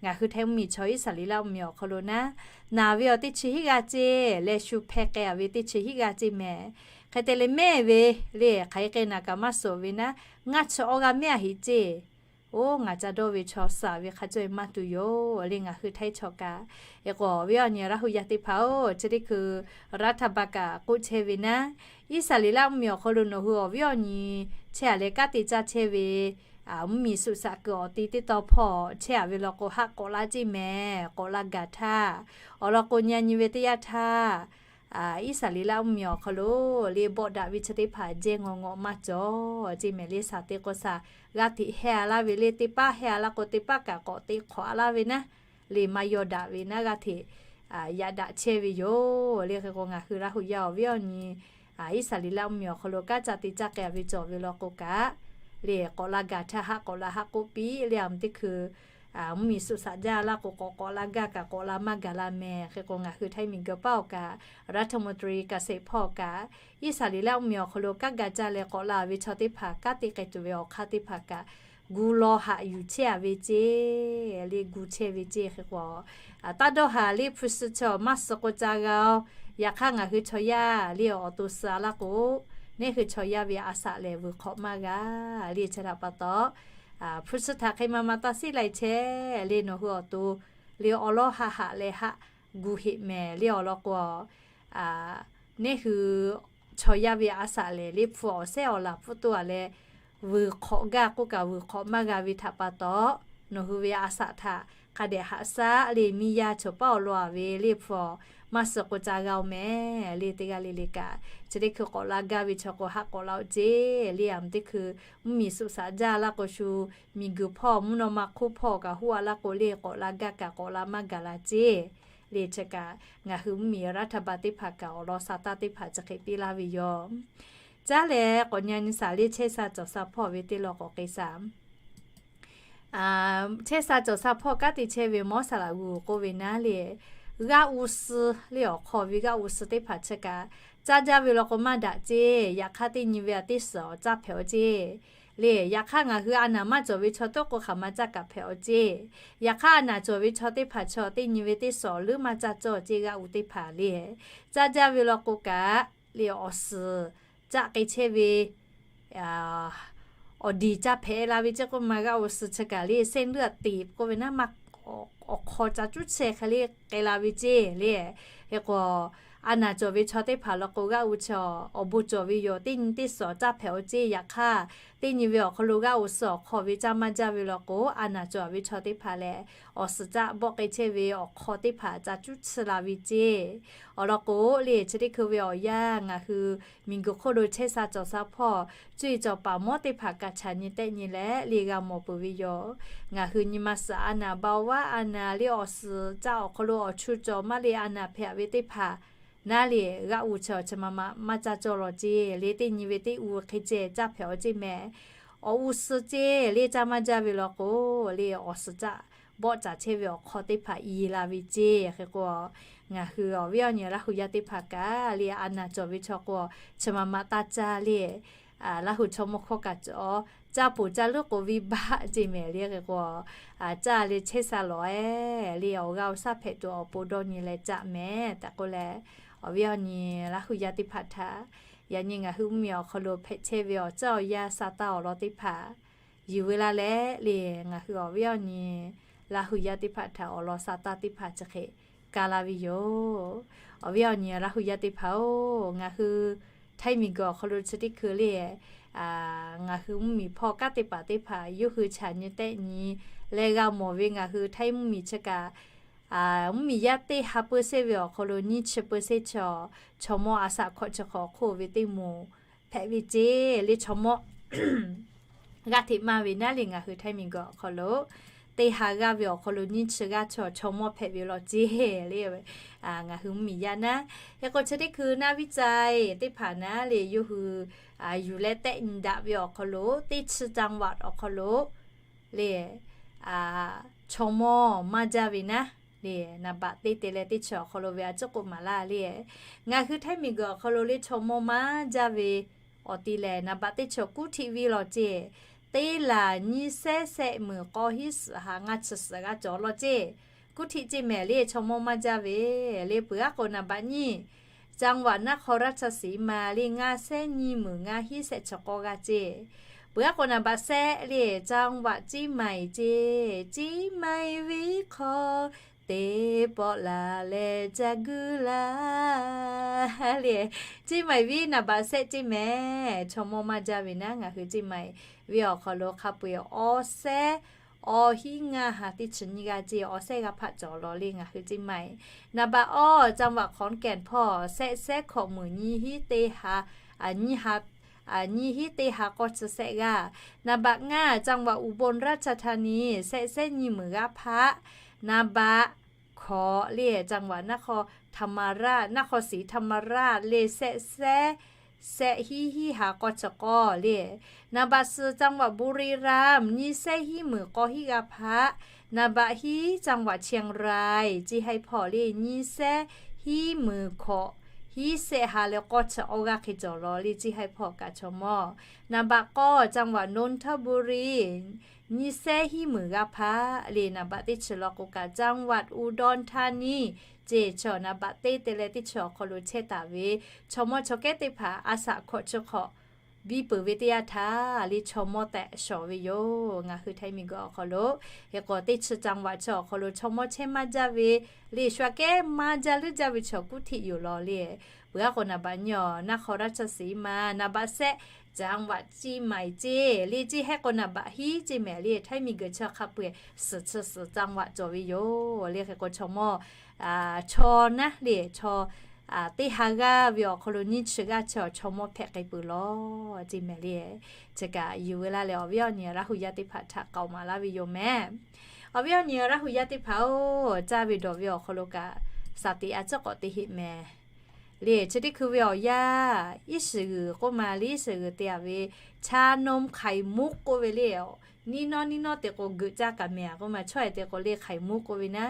Ngaˬ hui Htaiˇ mvuhˇmiˬ chaw Iˉsaˍreˍlaˆ mvuhˇmiˬ awˬ hk'aw lo naˉ, naˍ ve awˬ teˇ chi hiˆ g'aˇ ceˇ leh shu hpeh k'ai a ve teˇ chi hiˆ g'aˇ ceˇ mehˍ. Hk'e te leh mehˆ ve le hk'aˬ hk'e naˍ kaꞈ maˇ suhˍ ve naˉ, ngaˇ chi awˇ g'aˇ mehˆ a heꞈ ceˇ. Oˇ ngaˬ ca dawˇ ve chaw suh ve hk'a cawˇ e maˇ tuˬ yoˬ le ngaˬ hui Htaiˇ chaw kaꞈ. Hk'e k'o awˬ viˉ awˬ nyi Laˇ hu yaˇ teˇ hpaˍ-oˬ, chi teˇ hkui รัฐบาล kaꞈ k'oˆ chehˇ ve naˉ, Iˉsaˍreˍlaˆ mvuhˇmiˬ awˬ hk'aw lo nawˬ hui awˬ viˉ awˬ nyi chehˇ a leh kanˉ te caˇ chehˇ ve mvuhˇmiˬ suꞈ shaꞈ kuiˬ awˬ ti teˇ taw hpawˇ chehˇ a ve law k'o haˆ k'awꞈ laˇ ceˇ mehˍ. K'awꞈ laˇ gaˬ htaˇ, awˬ lawn k'o nyi a nyi ve teˇ yanˇ htaˇ, Iˉsaˍreˍlaˆ mvuhˇmiˬ awˬ hk'aw lo le bawˆ daꞈ ve chi teˇ hpaˍ jehˇ ngawˬ ngawˬ maˇ cawˬ ceˇ mehˍ le. Shaˍ te k'o shaˍ g'aˇ hteꞈ hehˇ a laˇ ve le, teˇ paˉ hehˇ a laˇ k'o teˇ paˉ kaꞈ k'awꞈ te hk'awꞈ a laˇ ve naˉ, le maˇ yaw daꞈ ve naˉ g'aˇ hteꞈ yaꞈ daꞈ chehˇ ve yoˬ le. Hk'e k'o, ngaˬ hui Laˇ huˍ yaˇ awˬ viˉ awˬ nyi Iˉsaˍreˍlaˆ mvuhˇmiˬ awˬ hk'aw lo kanˉ ca te caˇ k'ai ve cawˬ ve law k'o kaꞈ, le k'awꞈ la gaˬ htaˇ haˆ k'awꞈ la haˆ k'oˆ piˇ le. Aˬ mvuhˇ teˇ hkui mvuhˇmiˬ suh shaꞈ jaˇ laˇ k'o, k'awꞈ k'awꞈ la gaˇ kaꞈ k'awꞈ la maˇ gaˬ la mehˍ. Hk'e k'o, ngaˬ hui Htaiˇ miˬguiˬ paˉ awˬ kaꞈ รัฐมนตรีเกษตร hpawˇ kaꞈ, Iˉsaˍreˍlaˆ mvuhˇmiˬ awˬ hk'aw lo kanˉ ga caˇ leh k'awꞈ la ve chaw teˇ hpaˍ, kanˉ te k'ai tuˬ ve awˬ hk'aˇ teˇ hpaˍ kaꞈ, gu law haꞈ yuˬ chehˇ a ve ceˇ, le gu chehˇ ve ceˇ. Hk'e k'o, taˇ dawˇ haˍ le, hpu shi chaw maˇ suh k'o ca g'a-oˬ. Yaꞈ hk'aˇ ngaˬ hui chaw yaˇ le awˬ to suh a laˇ k'o, neˇ hui chaw yaˇ ve a saꞈ lehˬ vuiˬ hk'awꞈ maˇ g'a le. Chi htaꞈ pa taw, hpu shi htaꞈ hk'e ma ma taˇ siˉ lai chehˇ le. Nawˬ hui awˬ to le awˬ lawˉ haˆ haꞈ leh haˆ gu heꞈ mehˍ le awˬ lawn k'o, neˇ hui chaw yaˇ ve a saꞈ lehˬ le hpu awˬ sehˉ awˬ laˬ pfuhˇ toˇ a leh vuiˬ hk'awꞈ gaˇ k'oˆ kaꞈ vuiˬ hk'awꞈ maˇ g'a ve htaꞈ pa taw, nawˬ hui ve a saꞈ htaꞈ hk'a dehꞈ haꞈ shaˉ le. Miˇ yaˇ chaw paˉ awˬ lawn a ve le hpu maˇ suh k'o ca g'a-oˬ mehˍ le. Teˇ g'aˇ le le kaꞈ, chi teˇ hkui k'awꞈ la gaˇ ve chaw k'o haˆ k'awꞈ la-oˬ ceˇ le. Aˬ mvuhˇ teˇ hkui mvuhˇmiˬ suh shaꞈ jaˇ laˇ k'o, shu miˬguiˬ hpawˇ mvuhˇ naw ma hk'oˆ hpawˇ kaꞈ hoˆ a laˇ k'o le k'awꞈ la gaˇ kaꞈ k'awꞈ la maˇ gaˬ la ceˇ le. Chi kaꞈ ngaˬ hui mvuhˇmiˬ รัฐบาล teˇ hpaˍ kaꞈ awˬ lawn sa taˇ teˇ hpaˍ chi hk'e piˇ laˇ ve yoˬ. Caˉ leh k'awꞈ nyi a nyi shaˍ le chehˇ sha cawˬ sha hpawˇ ve teˇ lawn k'awꞈ k'ai shaˍ. Chehˇ sha cawˬ sha hpawˇ kanˉ te chehˇ ve mawˇ saˍ laꞈ g'uˬ k'oˆ ve naˉ le, g'aˇ u suh le awˬ hk'aw ve g'aˇ u suh teˇ hpaˍ chi kaꞈ, caˇ jaˇ ve law k'o maˇ daꞈ ceˇ. Yaꞈ hk'aˇ teˇ nyi ve a teˇ suhˍ awˬ caˇ hpehꞈ-oˬ ceˇ le. Yaꞈ hk'aˇ ngaˬ hui a naˍ maˇ cawˬ ve chaw toˉ k'o hk'aˬ ma caˇ kaꞈ hpehꞈ-oˬ ceˇ. Yaꞈ hk'aˇ a naˍ cawˬ ve chaw teˇ hpaˍ chaw teˇ nyi ve teˇ suhˍ awˬ leuˉ maˇ caˇ cawˇ ceˇ. G'aˇ u teˇ hpaˍ le, caˇ jaˇ ve law k'o kaꞈ le awˬ suhˍ caˆ k'ai chehˇ ve awˬ diˬ caˇ hpehꞈ la ve ceˇ k'oˆ ma. G'aˇ u suh chi kaꞈ le เส้นเลือดตีบ k'oˆ ve naˉ ma, awˬ hk'aw ca cuˉ chehˇ hk'e le k'ai la ve ceˇ le. Hk'e k'o, a naˍ cawˬ ve chaw teˇ hpaˍ law k'o g'aˇ u chi awˬ bon cawˬ ve yoˬ. Teˇ nyi teˇ suhˍ caˇ hpehꞈ-oˬ ceˇ. Yaꞈ hk'aˇ teˇ nyi ve awˬ hk'aw lo g'aˇ u suh awˬ hk'aw ve caˇ maˇ jaˇ ve law k'o, a naˍ cawˬ ve chaw teˇ hpaˍ lehˬ awˬ suhˍ caˆ bawˆ k'ai chehˇ ve awˬ hk'aw teˇ hpaˍ ca cuˉ chi la ve ceˇ. Awˬ lawn k'o le chi teˇ hkui ve awˬ yanˇ ngaˬ hui miˬguiˬ hk'oˆ lo chehˇ sha cawˬ sha hpawˇ cuˇ yiˍ cawˬ paˍ mawˇ teˇ hpaˍ kaꞈ chaꞈ nyi tehˆ nyi leh le g'a mawˬ peuˬ ve yoˬ. Ngaˬ hui nyi ma suhˍ a naˍ เบาหวาน a naˍ le awˬ suhˍ caˆ awˬ hk'aw lo awˬ chu cawˬ maˇ le a naˍ hpehꞈ ve teˇ hpaˍ naˉ le g'aˇ u chi awˬ chi ma ma maˇ caˇ cawˇ law ceˇ le. Teˇ nyi ve teˇ u hk'e ceh caˇ hpehꞈ-oˬ ceˇ mehˍ. Awˬ u suh ceˇ le caˇ maˇ jaˇ ve law k'o le awˬ suhˍ caˆ bawˆ caˍ chehˇ ve awˬ hk'aw teˇ hpaˍ i la ve ceˇ. Hk'e k'o, ngaˬ hui awˬ viˉ awˬ nyi Laˇ huˍ yaˇ teˇ hpaˍ kaꞈ le a naˍ cawˬ ve chaw k'o chi ma ma taˇ caˇ le. Laˇ huˍ chaw mawˇ hkawˇ kaꞈ caˇ poˬ caˇ leuˉ k'o viˇ baˆ ceˇ mehˍ le. Hk'e k'o, caˇ le chehˇ sha lawˬ-e le awˬ g'aˇ awˬ shaˉ hpehꞈ tuˬ awˬ pon dawˇ nyi leh caˇ mehˍ tehꞈ k'oˆ leh, awˬ viˉ awˬ nyi Laˇ huˍ yaˇ teˇ hpaˍ htaꞈ yaꞈ nyi ngaˬ hui mvuhˇmiˬ awˬ hk'aw lo hpehꞈ chehˇ ve awˬ caˇ awˬ yanˇ sa taˇ awˬ lawn teˇ hpaˍ yuˬ ve la leh le ngaˬ hui awˬ viˉ awˬ nyi Laˇ huˍ yaˇ teˇ hpaˍ htaꞈ awˬ lawn sa taˇ teˇ hpaˍ chi hk'e ka la ve yoˬ. Awˬ viˉ awˬ nyi Laˇ huˍ yaˇ teˇ hpaˍ-oˬ, ngaˬ hui Htaiˇ miˬguiˬ awˬ hk'aw lo chi teˇ hkui le ngaˬ hui mvuhˇmiˬ hpawˇ kanˉ te paˍ teˇ hpaˍ yawˇ hui chaꞈ nyi tehˆ nyi leh g'a mawˬ ve ngaˬ hui Htaiˇ mvuhˇmiˬ chi kaꞈ, mvuhˇmiˬ yaˇ teˇ ha เปอร์เซ็นต์ ve awˬ hk'aw lo nyiˇ chi เปอร์เซ็นต์ chaw, chaw mawˇ a shaꞈ hkawꞈ chi hk'awꞈ hk'oˆ ve teˇ moˍ hpehꞈ ve ceˇ le. Chaw mawˇ g'aˇ hteꞈ maˇ ve naˉ le ngaˬ hui Htaiˇ miˬguiˬ awˬ hk'aw lo teˇ ha g'aˇ ve awˬ hk'aw lo nyiˇ chi g'aˇ chaw, chaw mawˇ hpehꞈ ve law ceˇ le. Ngaˬ hui mvuhˇmiˬ yaˇ naˉ, hk'e k'o chi teˇ hkui naˆ viˉ caiˇ teˇ hpaˍ naˉ le yawˇ hui yuˬ leh tehˆ nyi daꞈ ve awˬ hk'aw lo teˇ chi จังหวัด awˬ hk'aw lo le chaw mawˇ maˇ jaˇ ve naˉ le, naˍ baꞈ teˇ te leh teˇ chi awˬ hk'aw lo ve a ciˉ k'oˆ maˍ laˇ le. Ngaˬ hui Htaiˇ miˬguiˬ awˬ hk'aw lo le chaw mawˇ maˇ jaˇ ve awˬ ti lehˬ, naˍ baꞈ teˇ chi awˬ kuˉ htiˆ viˇ law ceˇ, teˇ laˬ nyiˇ sehˉ sehˆ meunˍ k'aw hiˉ suhˍ ha ngaˇ chi suhˍ g'a cawˬ law ceˇ. Kuˉ htiˆ ceˇ mehˍ le chaw mawˇ maˇ jaˇ ve le. Peuˬ aˉ k'o naˍ baꞈ nyiˇ จังหวัดนครราชสีมา le ngaˇ sehˉ nyiˇ meunˍ ngaˇ hiˉ sehˆ chi k'aw g'a ceˇ. Peuˬ aˉ k'o naˍ baꞈ sehˆ le จังหวัดเชียงใหม่ ceˇ, Chiˇ maiˍ viˉ hk'aw teˇ pawˆ laˬ leh ca guˇ laˇ le. Chiˇ maiˍ viˉ naˍ baꞈ sehˆ ceˇ mehˍ, chaw mawˇ maˇ jaˇ ve naˉ ngaˬ hui Chiˇ maiˍ viˉ awˬ hk'aw lo hk'a peu-eˬ awˬ sehˉ awˬ hiˉ ngaˇ ha teˇ chi nyiˇ g'aˇ ceˇ, awˬ sehˉ g'a hpaˆ cawˬ law le ngaˬ hui Chiˇ maiˍ. Naˍ baꞈ awˇ จังหวัดขอนแก่น hpawˇ sehˆ sehˉ hkawꞈ meunˍ nyiˇ hiˉ teˇ ha, nyiˇ ha nyiˇ hiˉ teˇ ha k'awˇ chi sehˆ g'aˇ. Naˍ baꞈ ngaˇ จังหวัดอุบลราชธานี sehˆ sehˉ nyiˇ meunˍ g'aˇ hpaˆ. Naˍ baꞈ hkawꞈ le, จังหวัดนครธรรมราช, นครศรีธรรมราช le, sehˆ sehˆ, sehˆ hiˉ hiˉ ha k'awˇ chi k'awˇ le. นับบัตร สิบ จังหวัดบุรีรัมย์ nyiˇ sehˉ hiˉ meunˍ k'awˇ hiˉ g'a hpaꞈ. นับบัตร hiˉ จังหวัดเชียงราย chi haiˬ hpawˇ le, nyiˇ sehˉ hiˉ meunˍ hkawꞈ hiˉ sehˆ ha leh k'awˇ chi awˇ g'aˇ hk'e cawˬ law le, chi haiˬ hpawˇ kaꞈ chaw mawˇ. นับบัตร กอ จังหวัดนนทบุรี nyiˇ sehˉ hiˉ meunˍ g'a hpaꞈ le. นับบัตร teˇ chi law k'o kaꞈ จังหวัดอุดรธานี ce chaw นับบัตร teˇ te leh teˇ chi awˬ hk'aw lo chehˇ taˍ ve chaw mawˇ chaw kehˉ teˇ hpaˍ a shaꞈ hkawꞈ chi hk'awꞈ biˇ peuˬ ve teˇ yanˇ htaˇ le, chaw mawˇ tehꞈ shawˍ ve yoˬ. Ngaˬ hui htaiˍ miˬguiˬ awˬ hk'aw lo hk'e k'o teˇ chi จังหวัด chi awˬ hk'aw lo chaw mawˇ chehˇ maˇ jaˇ ve le, shu aꞈ kehˉ maˇ jaˇ leuˉ jaˇ ve chaw kuˇ htiˆ yoˬ law le. Peuˬ aˉ k'o นับบัตร nyiˇ นครราชสีมา, นับบัตร sehˆ จังหวัดเชียงใหม่ ce le, chi haiˬ k'o นับบัตร hiˉ ce mehˍ le. Htaiˍ miˬguiˬ chi hk'a peu-eˬ suhˍ chi suhˍ จังหวัด cawˬ ve yoˬ le. Hk'e k'o chaw mawˇ chaw naˉ le, chaw teˇ ha g'aˇ ve awˬ hk'aw lo nyiˇ chi g'aˇ chi chaw mawˇ hpehꞈ k'ai peuˬ law ce mehˍ le. Chi kaꞈ yuˬ ve laˇ leh awˬ viˉ awˬ nyi Laˇ hu yaˇ teˇ hpaˍ htaꞈ k'aoˍ maˍ laˇ ve yoˬ mehˍ. Awˬ viˉ awˬ nyi Laˇ hu yaˇ teˇ hpaˍ-oˬ, caˇ ve dawˬ ve awˬ hk'aw lo kaꞈ saˍ teꞈ a ciˉ k'awꞈ te heˆ mehˍ le. Chi teˇ hkui ve awˬ yanˇ, iˉ shiˍ g'uiˬ k'oˆ ma le, iˉ shiˍ g'uiˬ te-a ve ชานมไข่มุก k'oˆ ve le. Niˇ nawˇ niˇ nawˇ te k'o geuꞈ caˇ kaꞈ mehˍ k'oˆ ma, chaweh te k'o le ไข่มุก k'oˆ ve naˉ,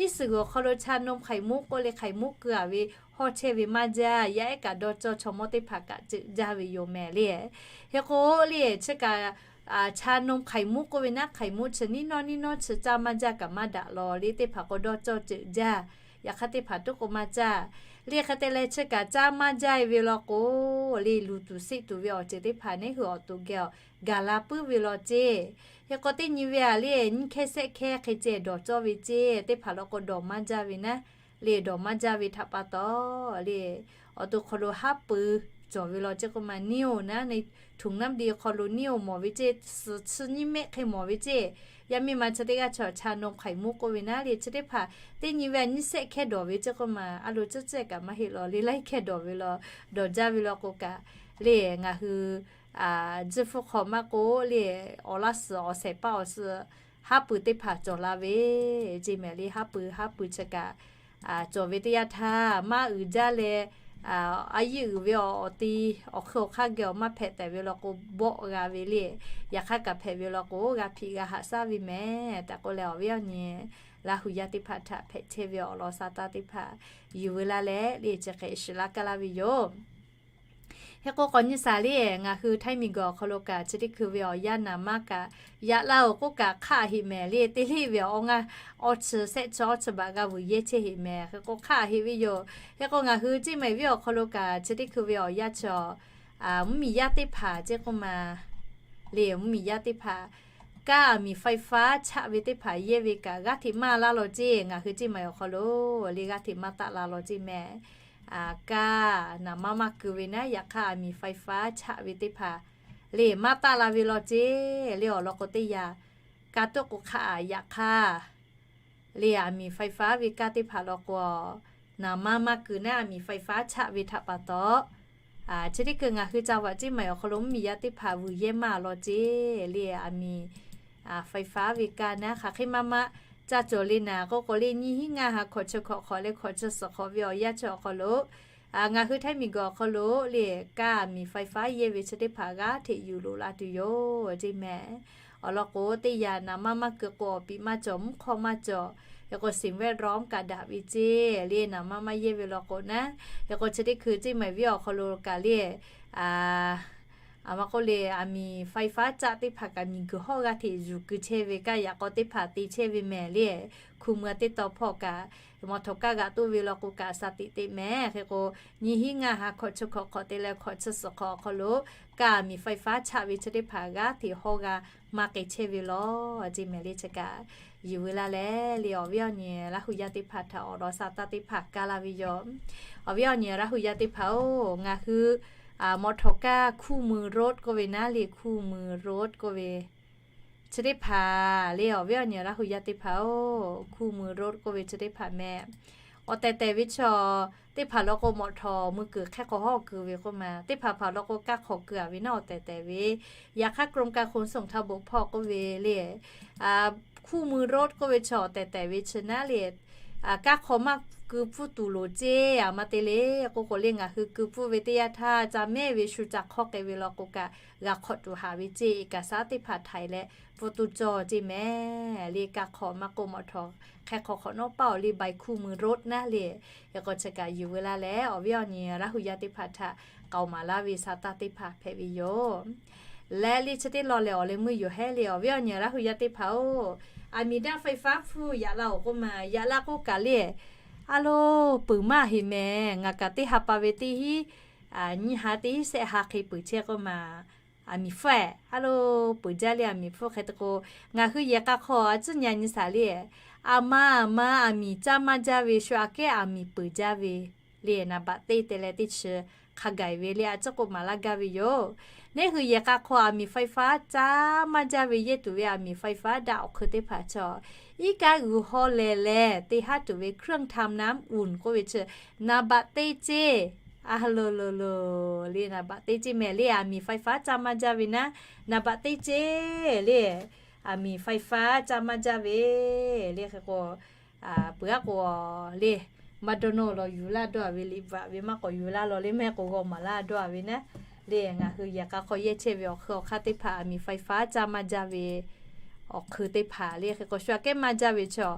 iˉ shiˍ g'uiˬ awˬ hk'aw lo ชานมไข่มุก k'oˆ le ไข่มุก keu-a ve hawˇ chehˇ ve maˇ jaˇ. Yaˇ ehˉ kaꞈ dawˇ cawˇ chaw mawˇ teˇ hpaˍ kaꞈ ceuꞈ jaˇ ve yoˬ mehˍ le. Hk'e k'o le chi kaꞈ ชานมไข่มุก k'oˆ ve naˉ, ไข่มุก chi niˇ nawˇ niˇ nawˇ chi caˇ maˇ jaˇ kaꞈ maˇ daꞈ law le, teˇ hpaˍ k'o dawˇ cawˇ ceuꞈ jaˇ. Yaꞈ hk'aˇ teˇ hpaˍ tuˉ k'o maˇ caˇ le. Hk'e te leh chi kaꞈ caˇ maˇ jaˇ ve law k'o le, luˬ tuˬ seˆ tuˬ ve awˬ ceuˬ teˇ hpaˍ neˉ hui awˬ to geh awˬ gaˬ la puiˉ ve law ce. Hk'e k'o teˇ nyi ve-a le, nyiˇ hkehˇ sehˆ hkehˇ hk'e ceh dawˬ cawˇ ve ce, teˇ hpaˍ law k'o dawˬ maˇ jaˇ ve naˉ le, dawˬ maˇ jaˇ ve htaꞈ pa taw le, awˬ to hk'aw lo haˉ pui cawˬ ve law ce k'oˆ ma, นิ่ว naˉ, ถุงน้ำดี hk'aw lo นิ่ว mawˬ ve ce, suhˍ chi nyiˇ mehˆ hk'e mawˬ ve ce. Yaˇ miˇ ma chi teˇ g'aˇ chaw ชานมไข่มุก k'oˆ ve naˉ le, chi teˇ hpaˍ teˇ nyi ve-a nyiˇ sehˆ hkehˇ dawˬ ve ce k'oˆ ma, a lo ceuˬ ceuˬ kaꞈ maˇ heˆ law le, laiˉ hkehˇ dawˬ ve law, dawˬ jaˇ ve law k'o kaꞈ le, ngaˬ hui tzuhˇ hpfuhˇ hk'aw maˇ k'oˆ le, awˬ laˇ suhˍ awˬ shehˍ paˇ awˬ suhˍ haˉ pui teˇ hpaˍ cawˬ la ve ce mehˍ le. Haˉ pui haˉ pui chi kaꞈ cawˬ ve teˇ yanˇ htaˇ maˇ uiˍ jaˇ leh, a yiˇ uiˍ ve awˬ ti awˬ hk'e awˬ hk'aˇ geh awˬ maˇ hpehꞈ tehꞈ ve law k'o bawˆ g'a ve le. Yaꞈ hk'aˇ kaꞈ hpehꞈ ve law k'o g'a hpiꞈ g'a haꞈ shaˉ ve mehˍ tehꞈ k'oˆ leh, awˬ viˉ awˬ nyi Laˇ hu yaˇ teˇ hpaˍ htaꞈ hpehꞈ chehˇ ve awˬ lawn sa taˇ teˇ hpaˍ yuˬ ve laˇ leh le, chi hk'e shiˍ laˇ kaˇ laˇ ve yoˬ. Hk'e k'o k'awꞈ nyi shaˍ le, ngaˬ hui htaiˍ miˬguiˬ awˬ hk'aw lo kaꞈ chi teˇ hkui ve awˬ yanˇ naˍ maˇ kaꞈ yaꞈ laˇ-oˬ k'oˆ kaꞈ hk'aˆ heˆ mehˍ le. Teˇ leˇ ve awˬ ngaˇ awˬ chi sehˆ chi awˬ chi baꞈ g'a vuiˬ yehˇ chehˇ heˆ mehˍ. Hk'e k'o hk'aˆ heˆ ve yoˬ. Hk'e k'o ngaˬ hui ceˇ maˬ viˉ awˬ hk'aw lo kaꞈ chi teˇ hkui ve awˬ yanˇ chi mvuhˇmiˬ yaˇ teˇ hpaˍ ce k'oˆ ma le, mvuhˇmiˬ yaˇ teˇ hpaˍ kaˇ aˬ miˍ ไฟฟ้า chaˆ ve teˇ hpaˍ yehˇ ve kaꞈ g'aˇ hteꞈ maˇ laˇ law ce. Ngaˬ hui ceˇ maˬ awˬ hk'aw lo le g'aˇ hteꞈ maˇ taˆ la law ce mehˍ. Kaˇ naˍ maˇ maˇ keu ve naˉ, yaꞈ hk'aˇ aˬ miˍ ไฟฟ้า chaˆ ve teˇ hpaˍ le maˇ taˆ la ve law ce. Le awˬ lawn k'o teˇ yanˇ kaˇ tuˉ k'o hk'aˆ yaꞈ hk'aˇ le aˬ miˍ ไฟฟ้า ve kaˇ teˇ hpaˍ law k'o, naˍ maˇ maˇ keu naˉ aˬ miˍ ไฟฟ้า chaˆ ve htaꞈ pa taw, chi teˇ hkui ngaˬ hui ca vaꞈ ceˇ maˬ awˬ hk'aw lo mvuhˇmiˬ yaˇ teˇ hpaˍ vuiˬ yehˇ maˇ law ce. Le aˬ miˍ ไฟฟ้า ve kaˇ naˉ hk'aˬ hk'e maˇ maˇ ca cawˬ le naˍ k'oˆ k'o le, nyiˇ hinˉ ngaˇ ha hkawꞈ chi hkawꞈ hk'awꞈ leh hkawꞈ chi suhˍ hk'awꞈ ve awˬ yanˇ chi awˬ hk'aw lo ngaˬ hui htaiˍ miˬguiˬ awˬ hk'aw lo le kaˇ aˬ miˍ ไฟฟ้า yehˇ ve chi teˇ hpaˍ g'aˇ hteꞈ yuˬ loꞈ la tuˬ yoˬ ceˇ mehˍ. Awˬ lawn k'o teˇ yanˇ naˍ maˇ maˇ keu k'o awˬ piˍ maˇ cawˬ, mvuhˇ hk'awˇ maˇ cawˬ. Hk'e k'o สิ่งแวดล้อม kaꞈ daꞈ ve ce. Le naˍ maˇ maˇ yehˇ ve law k'o naˉ, hk'e k'o chi teˇ hkui ceˇ maˬ viˉ awˬ hk'aw lo kaꞈ le, aˬ ma k'oˆ le, aˬ miˍ ไฟฟ้า chaˆ teˇ hpaˍ kaꞈ miˬguiˬ hawˉ g'aˇ hteꞈ yuˬ keu chehˇ ve kaˇ yaꞈ k'aw teˇ hpaˍ te chehˇ ve mehˍ le. Hku mui-a teˇ taw hpawˇ kaꞈ mawˬ htawꞈ kaˇ g'aꞈ toˆ ve law k'o kaꞈ shaˍ tiꞈ teꞈ mehˍ. Hk'e k'o nyiˇ hinˉ ngaˇ ha hkawꞈ chi hkawꞈ hk'awꞈ te leh hkawꞈ chi suhˍ hk'awꞈ awˬ hk'aw lo kaˇ aˬ miˍ ไฟฟ้า chaˆ ve chi teˇ hpaˍ g'aˇ hteꞈ hawˉ g'a maˇ k'ai chehˇ ve law ceˇ mehˍ le. Chi kaꞈ yuˬ ve laˇ leh le awˬ viˉ awˬ nyi Laˇ hu yaˇ teˇ hpaˍ htaꞈ awˬ lawn sa taˇ teˇ hpaˍ kaˇ laˇ ve yoˬ. Awˬ viˉ awˬ nyi Laˇ hu yaˇ teˇ hpaˍ-oˬ, ngaˬ hui mawˬ htawꞈ kaˇ คู่เมืองรถ k'oˆ ve naˉ le, คู่เมืองรถ k'oˆ ve chi teˇ hpaˍ le, awˬ viˉ awˬ nyi Laˇ hu yaˇ teˇ hpaˍ-oˬ, คู่เมืองรถ k'oˆ ve chi teˇ hpaˍ mehˍ. Awˬ tehˬ tehˬ ve chaw teˇ hpaˍ law k'o mawˬ htawꞈ mui kuiˬ hk'ehˇ k'o hawˉ keu ve k'oˆ ma, teˇ hpaˍ hpaˍ law k'o kaˇ hk'awꞈ keu-a ve naˉ awˬ tehˬ tehˬ ve. Yaꞈ hk'aˇ กรมการขนส่งทางบก hpawˇ k'oˆ ve le, คู่เมืองรถ k'oˆ ve chaw awˬ tehˬ tehˬ ve chi naˉ le, Kaˇ hk'aw maˇ keu pfuhˇ tuˬ loˍ ceˇ. Aˬ ma te le k'oˆ k'o le, ngaˬ hui keu pfuhˇ ve teˇ yanˇ htaˇ ca mehˇ ve shu ca hk'awˇ k'ai ve law k'o kaꞈ, g'a hk'awꞈ tuˬ haˍ ve ceˇ. Eˍ kaˍ saˉ teˇ hpaˍ htaiˍ leh pfuhˇ tuˬ cawˬ ceˇ mehˍ le. Kaˇ hk'aw maˇ k'oˆ mawˬ htawˇ, hk'e hk'awꞈ hk'awꞈ nawˉ paˇ awˬ le, ใบคู่มือรถ naˉ le. Hk'e k'o chi kaꞈ yuˬ veu laˇ leh, awˬ viˉ awˬ nyi Laˇ hu yaˇ teˇ hpaˍ htaꞈ k'aoˍ maˍ laˇ ve sa taˇ teˇ hpaˍ hpehꞈ ve yoˬ. Leh le chi teˇ law lehˬ, awˬ leh meuˇ yoˬ hehˉ le, awˬ viˉ awˬ nyi Laˇ hu yaˇ teˇ hpaˍ-oˬ, aˬ miˍ daˇ ไฟฟ้า hpfuhˇ yaꞈ la awˬ k'oˆ ma, yaꞈ la k'oˆ kaꞈ le, a lo, peuˬ maˇ heˆ mehˍ. Ngaˬ kaꞈ teˇ ha pa ve teˇ hinˉ nyiˇ ha teˇ hinˉ shehˆ ha hk'e peuˬ chehˇ k'oˆ ma, aˬ miˍ hpfuhˇ-eˬ a lo, peuˬ jaˇ le, aˬ miˍ hpfuhˇ. Hk'e te k'o, ngaˬ hui yehˬ k'a hk'aw a tcuhˉ nyi nyi shaˍ le, aˬ ma aˬ ma aˬ miˍ caˇ maˇ jaˇ ve shu aꞈ kehˉ aˬ miˍ peuˬ jaˇ ve le, naˍ baꞈ teˇ te leh teˇ chi hk'a gaˬ ve le, a ciˉ k'oˆ maˍ laˇ gaˇ ve yoˬ. Neˇ hui yehˬ k'a hk'aw aˬ miˍ ไฟฟ้า caˇ maˇ jaˇ ve yehˇ tuˬ ve aˬ miˍ ไฟฟ้า daꞈ awˬ hk'eun teˇ hpaˍ chaw, iˉ kaˆ g'uiˬ haw lehˬ lehˬ te haˉ tuˬ ve เครื่องทำน้ำอุ่น k'oˆ ve chi, naˍ baꞈ teˇ ceˇ. A lo lo lo, le naˍ baꞈ teˇ ceˇ mehˍ le, aˬ miˍ ไฟฟ้า caˇ maˇ jaˇ ve naˉ, naˍ baꞈ teˇ ceˇ le, aˬ miˍ ไฟฟ้า caˇ maˇ jaˇ ve le. Hk'e k'o, peuˬ aˉ k'o le, maˇ dawˇ nawˇ law yuˬ laˇ dawˇ a ve, liꞈ bvuhꞈ ve maˇ k'awꞈ yuˬ laˇ law le, mehˆ k'o g'aw maˍ laˇ dawˇ a ve naˉ le. Ngaˬ hui yehˬ k'a hk'aw yehˇ chehˇ ve awˬ hk'eun awˬ hk'aˇ teˇ hpaˍ aˬ miˍ ไฟฟ้า caˇ maˇ jaˇ ve awˬ hk'eun teˇ hpaˍ le. Hk'e k'o shu aꞈ kehˉ maˇ jaˇ ve chaw,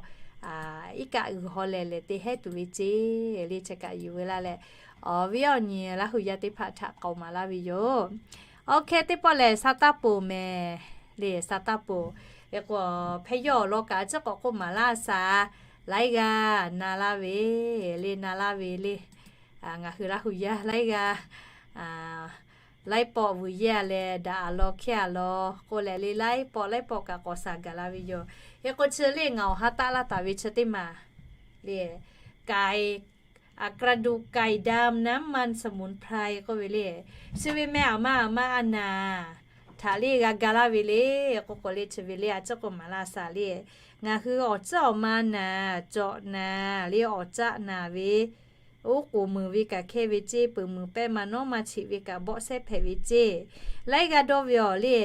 iˉ kaˆ g'uiˬ haw lehˬ lehˬ te hehˉ tuˬ ve ceˇ le. Chi kaꞈ yuˬ veu laˇ leh, awˬ viˉ awˬ nyi Laˇ hu yaˇ teˇ hpaˍ htaꞈ k'aoˍ maˍ laˇ ve yoˬ. Awˬ hk'e teˇ pawˆ lehˬ, sa taˇ poˍ mehˍ le, sa taˇ poˍ. Hk'e k'o, hpehˇ yawˇ awˬ lawn kaꞈ a ciˉ k'awꞈ k'oˆ maˍ laˇ shaˍ, laiˉ g'aˇ na laˇ ve le, na laˇ ve le. Ngaˬ hui Laˇ hu yaˇ laiˉ g'aˇ laiˉ pawˆ vuiˬ yehˇ a leh daꞈ a law hkehˇ a law k'oˆ leh le, laiˉ pawˆ laiˉ pawˆ kaꞈ k'awꞈ shaˍ gaˬ la ve yoˬ. Hk'e k'o chi le ngaˬ awˬ ha taˆ laˇ taˍ ve chi teˇ maˬ le, ไก่ กระดูกไก่ดำ น้ำมันสมุนไพร k'oˆ ve le. Chi ve meh aˬ ma aˬ ma a naˍ htaꞈ le g'a ga laˇ ve le. K'o k'o le chi ve le a ciˉ k'oˆ maˍ laˇ shaˍ le, ngaˬ hui awˬ caˆ awˬ ma naˍ, cawꞈ naˍ le, awˬ caˆ naˍ ve, oˉ k'oˍ meuˍ ve kaꞈ hkehˇ ve ceˇ, peuˬ meuˍ pehˇ ma nawˉ ma cheꞈ ve kaꞈ bawˆ sehˉ hpehꞈ ve ceˇ. Laiˉ g'aˇ dawˇ ve awˬ le,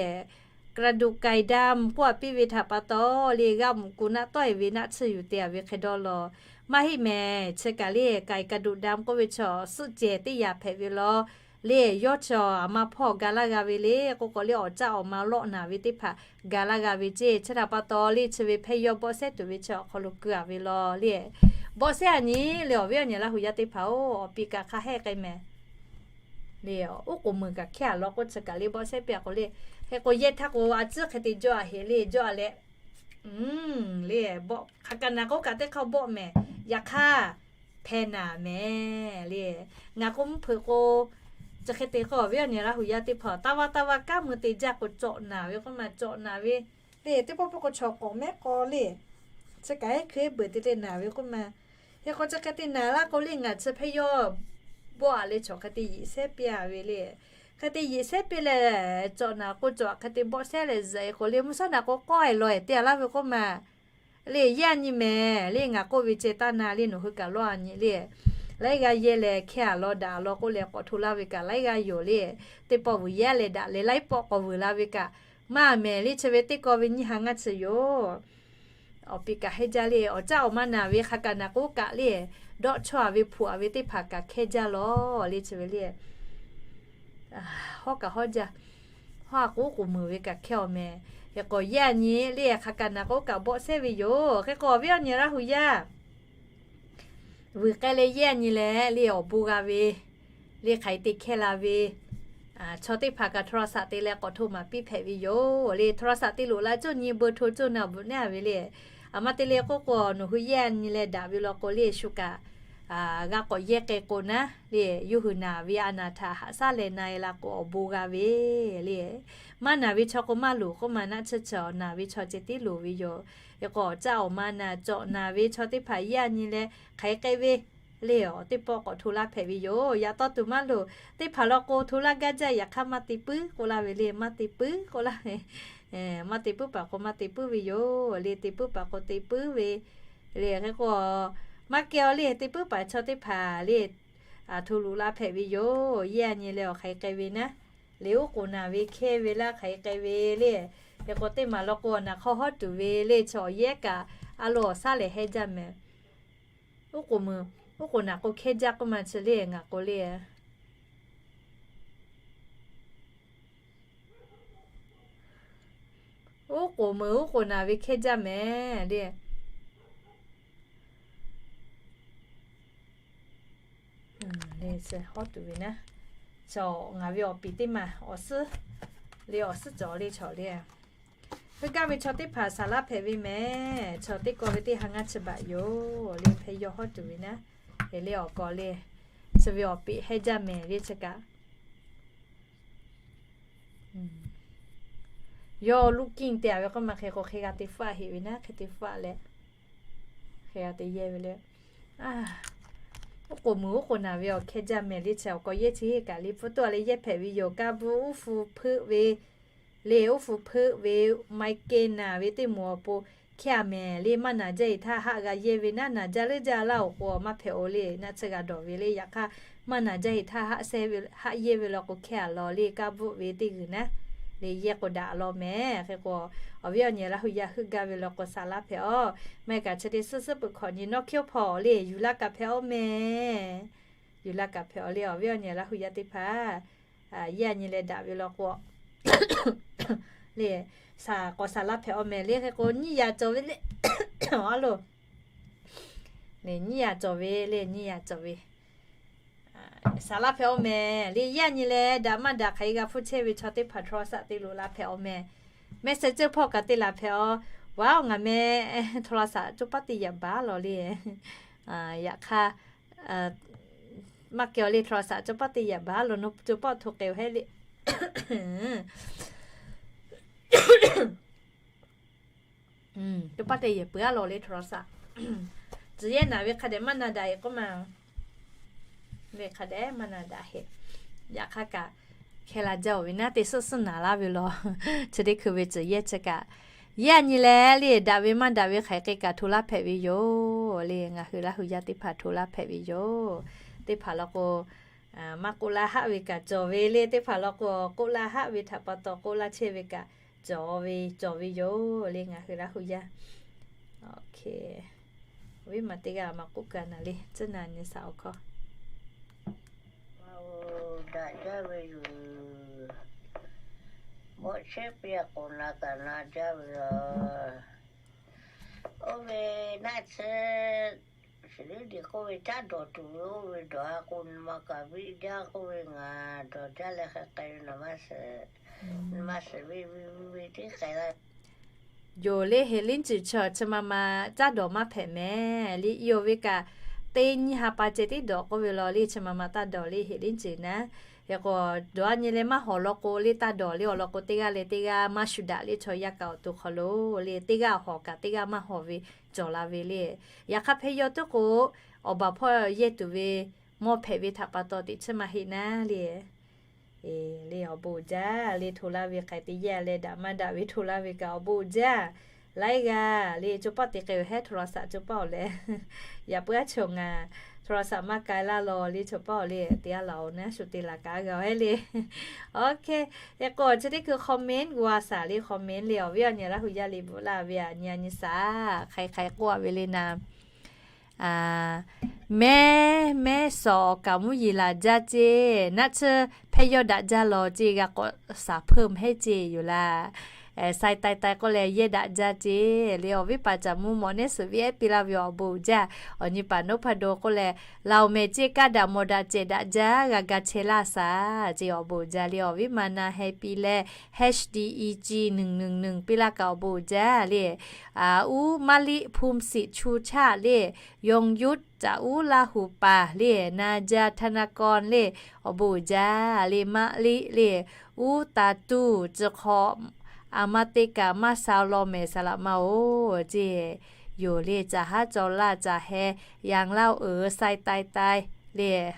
กระดูกไก่ดำ k'oˆ a piˇ ve htaꞈ pa taw le, g'aˇ mvuhꞈ ku naˆ tawˆ e ve naˆ tsuhˇ yuˬ te a ve hk'e dawˇ law. Maˇ heˆ mehˍ, chi kaꞈ le ไก่กระดูกดำ k'oˆ ve chaw suhˆ cehˬ teˇ yaꞈ hpehꞈ ve law le. Yawˇ chaw aˬ ma hpawˇ ga laˇ g'a ve le. K'o k'o le awˬ caˆ awˬ ma lawˆ naˍ ve teˇ hpaˍ ga laˇ g'a ve ceˇ. Chi htaꞈ pa taw le chi ve hpehˇ yawˇ bawˆ sehˉ tuˬ ve chi awˬ hk'aw lo keu a ve law le. Bawˆ sehˉ a nyi le, awˬ viˉ awˬ nyi Laˇ hu yaˇ teˇ hpaˍ-oˬ, awˬ pi kaꞈ hk'a hehˆ k'ai mehˍ le. Oˉ k'oˍ meuˍ kaꞈ hkehˇ a law k'oˆ chi kaꞈ le bawˆ sehˉ piˇ a k'o le. Hk'e k'o yehˇ htaˇ k'o a ciˉ hk'e te jawˇ a heꞈ le, jawˇ a leh le, bawˆ hk'a kaꞈ naˍ k'o kaꞈ teˇ hk'aˇ bawˆ mehˍ. Yaꞈ hk'aˇ hpeh naˍ mehˍ le. Ngaˬ k'o mvuhˇ hpeuꞈ k'o, chi hk'e te k'o awˬ viˉ awˬ nyi Laˇ hu yaˇ teˇ hpaˍ taˇ vaˇ taˇ vaˇ kanˉ mui te jaˇ k'o cawꞈ naˍ ve k'oˆ ma, cawꞈ naˍ ve le. Teˇ pawˆ pawˆ k'o chaw k'awꞈ mehˉ k'aw le, chi kaꞈ heˉ hkui heˉ beuꞈ te te naˍ ve k'oˆ ma. Hk'e k'o chi hk'e te naˍ laˇ k'o le ngaˬ chi hpehˇ yawˇ bawˆ a leh chaw hk'e te yiꞈ sehˉ piˇ a ve le. Hk'e te yiꞈ sehˉ piˇ leh, cawꞈ naˍ k'o cawꞈ hk'e te bawˆ sehˉ leh zuhꞈ e k'o le, mvuhˇ shaˉ naˍ k'o k'awˆ e law e te a laˇ ve k'oˆ ma. Le yaˇ nyi mehˍ le, ngaˬ k'oˆ ve ceh taˇ na le, nawˬ hui kaꞈ lawˇ a nyi le. Laiˉ g'aˇ yehˇ leh hkehˇ a law daꞈ a law k'oˆ leh k'awꞈ hto laˇ ve kaꞈ laiˉ g'aˇ yoˬ le. Teˇ pawˆ vuiˬ yehˇ leh daꞈ leh laiˉ pawˆ k'awꞈ vuiˬ la ve kaꞈ maˇ mehˍ le. Chi ve teˇ kaw ve nyiˇ ha ngaˇ chi yoˬ. Awˬ pi kaꞈ hehˇ jaˇ le, awˬ caˆ awˬ ma naˍ ve hk'a kaꞈ naˍ k'o kaꞈ le, dawˆ chawˇ a ve hpu a ve teˇ hpaˍ kaꞈ hkehˇ jaˇ law le. Chi ve le hawˉ kaꞈ hawˉ jaˇ. Hawˉ a k'o k'oˍ meuˍ ve kaꞈ hkehˇ awˬ mehˍ. Hk'e k'o yehˇ a nyi le, hk'a kaꞈ naˍ k'o kaꞈ bawˆ sehˉ ve yoˬ. Hk'e k'o awˬ viˉ awˬ nyi Laˇ hu yaˇ vuiˬ k'ai leh yehˇ a nyi leh le awˬ bon g'a ve le, hk'aˬ hk'e te hkehˇ la ve chaw teˇ hpaˍ kaꞈ โทรศัพท์ te leh k'awꞈ hto maˍ piˇ hpehꞈ ve yoˬ le. โทรศัพท์ te loꞈ la cawˇ nyi เบอร์โทร cawˇ naˍ bvuhꞈ neˉ a ve le. Aˬ ma te le k'oˆ k'o nawˬ hui yehˇ a nyi leh daꞈ ve law k'o le shu kaꞈ g'a k'awꞈ yehˇ k'ai k'o naˉ le, yawˇ hui naˍ ve a naˍ htaꞈ haꞈ shaˉ leh na e la k'o awˬ bon g'a ve le. Maˇ naˍ ve chaw k'o maˇ loˍ k'oˆ ma, naˆ tsuhˇ chi naˍ ve chaw ceh tiˉ loˍ ve yoˬ. Hk'e k'o awˬ caˆ awˬ ma naˍ cawꞈ naˍ ve chaw teˇ hpaˍ yehˇ a nyi leh hk'aˬ hk'e k'ai ve le, awˬ teˇ pawˆ k'awꞈ hto laˇ hpehꞈ ve yoˬ. Yaꞈ taw tuˬ maˇ loˍ, teˇ hpaˍ law k'o hto laˇ gaˇ jaˇ. Yaꞈ hk'aˇ maˇ te puiˉ k'oˆ laˇ ve le, maˇ te puiˉ k'oˆ laˇ ve, maˇ te puiˉ paˍ k'o maˇ te puiˉ ve yoˬ le, te puiˉ paˍ k'o te puiˉ ve le. Hk'e k'o maˇ kehˬ a le, te puiˉ paˍ chaw teˇ hpaˍ le, hto loꞈ la hpehꞈ ve yoˬ. Yehˇ a nyi leh awˬ hk'aˬ hk'e k'ai ve naˉ, le oˉ k'oˍ naˍ ve hkehˇ ve laˇ hk'aˬ hk'e k'ai ve le. Hk'e k'o teˇ maˬ law k'o naˍ hk'aw hawˉ tuˬ ve le, chaw awˬ yehˉ kaꞈ a lo awˬ shaˉ lehˬ hehˇ jaˇ mehˍ. Oˉ k'oˍ muiˬ oˉ k'oˍ naˬ k'o hkehˇ jaˇ k'oˆ ma chi le ngaˬ k'o le. Oˉ k'oˍ muiˬ oˉ k'oˍ naˬ ve hkehˇ jaˇ mehˍ le. Hawˉ tuˬ ve naˉ, chaw ngaˬ ve awˬ piˍ teˇ maˬ awˬ suhˉ le, awˬ suhˉ cawˬ le chaw le. Heuˆ gaˇ ve chaw teˇ hpaˍ saˍ laˇ hpehꞈ ve mehˍ. Chaw teˇ kaw ve teˇ ha ngaˇ chi baꞈ yoˬ le, hpehꞈ yaw hawˉ tuˬ ve naˉ, hk'e le awˬ kaw le, chi ve awˬ piˍ hehˇ jaˇ mehˍ le chi kaꞈ. Yawˇ looking te-a ve k'oˆ ma hk'e k'o hk'e g'a te faˆ heꞈ ve naˉ, hk'e te faˆ leh, hk'e g'a te yehˇ ve le. Oˉ k'oˍ muiˬ oˉ k'oˍ naˬ ve awˬ hkehˇ jaˇ mehˍ le chi awˬ kaw yehˇ chi kaꞈ le pfuhˇ tawˆ leh yehˇ hpehꞈ ve yoˬ. Kaˇ bvuhˆ uˉ hpu hpeuˆ ve le, uˉ hpu hpeuˆ ve, maˇ kehˬ naˬ ve teˇ moˍ awˬ pon hkehˇ-a mehˍ le. Maˇ naˬ jaˇ-e htaˇ haˆ g'a yehˇ ve naˉ, naˬ jaˇ leuˉ jaˇ laˇ-oˬ k'o maˇ hpehꞈ-o le, naˆ tsuhˇ g'a dawˬ ve le. Yaꞈ hk'aˇ maˇ naˬ jaˇ-e htaˇ haˆ yehˇ ve le k'o hkehˇ-a law le. Kaˇ bvuhˆ ve teˇ g'uiˬ naˉ le yehˇ k'o daꞈ law mehˍ. Hk'e k'o awˬ viˉ awˬ nyi Laˇ hu yaˇ heuˆ gaˇ ve law k'o saˍ laˇ hpehꞈ-aw. Maˇ heˆ kaꞈ chi te suhˉ suhˉ peuˬ hkawꞈ nyi nawˇ hkiˇ-oˆ hpawˇ le yuˬ laˇ kaꞈ hpehꞈ-aw mehˍ. Yuˬ laˇ kaꞈ hpehꞈ-aw le awˬ viˉ awˬ nyi Laˇ hu yaˇ teˇ hpaˍ, yaˇ nyi leh daꞈ ve law k'o le, saˍ k'awꞈ saˍ laˇ hpehꞈ-aw mehˍ le. Hk'e k'o nyiˇ yaꞈ cawˬ ve le, a lo, nyiˇ yaꞈ cawˬ ve le, nyiˇ yaꞈ cawˬ ve saˍ laˇ hpehꞈ-aw mehˍ le. Yaˇ nyi leh daꞈ maˇ daꞈ hk'aˬ hk'e g'a hpuˇ chehˇ ve chaw teˇ hpaˍ โทรศัพท์ te loꞈ la hpehꞈ-aw mehˍ. Messenger พอ kaꞈ te laˬ hpehꞈ-aw. Wa-oˬ ngaˬ meh โทรศัพท์ cawˇ paˆ te yaꞈ baˬ law le. Yaꞈ hk'aˇ maˇ kehˬ-aw le โทรศัพท์ cawˇ paˆ te yaꞈ baˬ law, nawˬ cawˇ paˆ hto k'ai-oˬ hehˉ le. Cawˇ paˆ te yehˬ peuˬ-a law le โทรศัพท์. Tcuh yehˇ naˬ ve hk'a dehꞈ maˇ na daꞈ-e k'oˆ ma. Ve hk'a dehꞈ maˇ na daꞈ heˆ. Yaꞈ hk'aˇ kaꞈ hkeh la jaˇ-oˬ ve naˉ te suhˉ suhˉ naˬ laˇ ve law. Chi teˇ hkui ve tcuh yehˇ chi kaꞈ, yaˇ nyi leh le daꞈ ve maˇ daꞈ ve hk'aˬ hk'e kaꞈ hto laˇ hpehꞈ ve yoˬ le. Ngaˬ hui Laˇ hu yaˇ teˇ hpaˍ hto laˇ hpehꞈ ve yoˬ. Teˇ hpaˍ law k'o maˇ k'oˆ laˇ haˆ ve kaꞈ cawˬ ve le. Teˇ hpaˍ law k'o k'oˆ laˇ haˆ ve htaꞈ pa taw k'oˆ laˇ chehˇ ve kaꞈ cawˬ ve cawˬ ve yoˬ le ngaˬ hui Laˇ hu yaˇ. Awˬ viˉ ma teˇ g'aˇ maˇ k'oˆ kaꞈ naˬ le, tcuhˉ naˬ nyi saˍ awˬ hkawˇ. Daꞈ jaˇ ve yoˬ. Mawꞈ chehˇ piˇ-a k'o na kaꞈ na jaˇ ve yoˬ. Oˇ ve naˆ tsuhˇ shiˍ liˉ diˬ k'oˆ ve caˉ dawˬ tuˬ ve oˇ ve dawˬ-a k'o, nyi ma kaꞈ viˆ jaˇ k'oˆ ve ngaˬ dawˬ jaˇ leh hk'e k'ai ve naˬ maˇ shiˍ. Nyi ma shiˍ ve ve ve ve tiˉ k'ai laˇ. Yoˬ le heˍ liˉ ceuˬ chi chi ma ma caˉ dawˬ maˇ hpehꞈ mehˍ le. I-oˬ ve kaꞈ teˇ nyiˇ ha pa ceh tiˉ dawˬ k'oˆ ve law le chi ma ma taˇ dawˬ le heˍ liˉ ceuˬ naˉ. Hk'e k'o dawˬ-a nyi leh maˇ hawˍ law k'o le taˇ dawˬ le awˬ lawn k'o teˇ g'aˇ leh teˇ g'aˇ maˇ shu daꞈ le chaw yaˇ kaꞈ awˬ to hk'aw lo le teˇ g'aˇ hawˍ kaꞈ teˇ g'aˇ maˇ hawˍ ve cawˬ la ve le. Yaꞈ hk'aˇ hpehꞈ yaw tuˉ k'o awˬ baˬ hpawˇ yehˇ tuˬ ve mawˇ hpehꞈ ve htaꞈ pa taw teꞈ chiˇ maˇ heˆ naˉ le. Le awˬ bon uiˍ jaˇ le hto laˇ ve hk'aˬ hk'e te yehˇ leh daꞈ maˇ daꞈ ve hto laˇ ve kaꞈ awˬ bon uiˍ jaˇ. Laiˉ g'aˇ le cawˇ paˆ te k'ai-oˬ hehˉ โทรศัพท์ cawˇ paˆ-oˬ leh, yaꞈ puiˉ aˉ chaw ngaˬ โทรศัพท์ maˇ k'ai laˇ law le cawˇ paˆ-oˬ le te-a laˬ-oˬ naˉ shu te laˬ kaꞈ g'a-oˬ hehˉ le. Oˇ hk'e, hk'e k'o chi teˇ hkui comment g'a saˍ le comment le awˬ viˉ awˬ nyi Laˇ hu yaˇ le bvuhꞈ laˇ ve aꞈ nyi a nyi saˍ hk'aˬ hk'e k'oˆ-a ve le naˍ. Mehˉ mehˉ sawˍ awˬ kaˍ mvuhˇ yeˬ laˬ jaˇ ceˇ. Naˆ tsuhˇ hpehˇ yawˇ daꞈ jaˇ law ceˇ g'a k'awꞈ saˍ hpeuˇ mehˉ ceˇ yoˬ laˇ. Sai tai tai k'oˆ leh yehˇ daꞈ jaˇ ceˇ le awˬ viˉ paˍ caˍ mvuhˇ mawꞈ nehˉ suhˍ viˉ ehˉ piˇ laˇ ve awˬ bon uiˍ jaˇ. Awˬ nyi paˍ นพดล k'oˆ leh, laˬ-oˬ mehˍ ceˇ kaˇ daꞈ mawˬ daꞈ cehˬ daꞈ jaˇ g'a ga chehˇ laˇ saˍ ceˇ awˬ bon uiˍ jaˇ le awˬ viˉ ma na heh piˇ leh, H D E G หนึ่งหนึ่งหนึ่ง piˇ laˇ kaꞈ awˬ bon uiˍ jaˇ le. Uˉ maˇ liˆ ภูมิสิทธิ์ chu chaˆ le, ยงยุทธ caꞈ uˉ Laˇ hu paˍ le, na jaˇ ธนากร le, awˬ bon uiˍ jaˇ le maˇ liˆ le. Uˉ taˍ tuˬ tcuh hk'aw, aˬ ma te kaꞈ maˇ sha law mehˍ saˍ laꞈ ma-oˬ ceˇ. Yoˬ le caˬ haˉ caw laˇ caˬ heh yanˍ laˇ-oˬ sai tai tai le.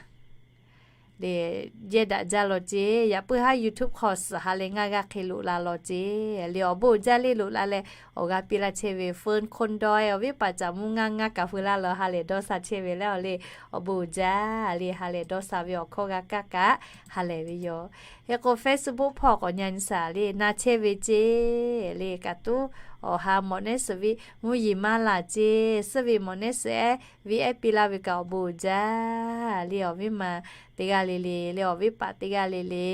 Le, yehˇ daꞈ jaˇ law ceˇ. Yaꞈ puiˉ haˉ YouTube hk'aw suhˍ ha leh ngaˇ g'aˇ hk'e loꞈ la law ceˇ. Le awˬ bon uiˍ jaˇ le loꞈ la leh awˬ g'a piˇ laˇ chehˇ ve เฟิร์น คนดอย awˬ viˉ paˍ caˍ mvuhˇ ngaˇ ngaˇ kaꞈ feu laˇ law ha lehˬ dawˇ sha chehˇ ve le awˬ le. Awˬ bon uiˍ jaˇ le ha lehˬ dawˇ sha ve awˬ hkawˇ g'a kaˇ kaꞈ ha lehˬ ve yoˬ. Hk'e k'o Facebook hpawˇ k'awꞈ nyi a nyi saˍ le na chehˇ ve ceˇ le kaꞈ tuˉ Awˬ ha mawꞈ nehˉ suhˍ ve mvuhˇ yeˬ maˇ laˬ ceˇ, suhˉ ve mawꞈ nehˉ suhˍ ehˉ ve ehˉ piˇ laˇ ve kaꞈ awˬ bon uiˍ jaˇ le. Awˬ viˉ ma teˇ g'aˇ le le le, awˬ viˉ paˍ teˇ g'aˇ le le,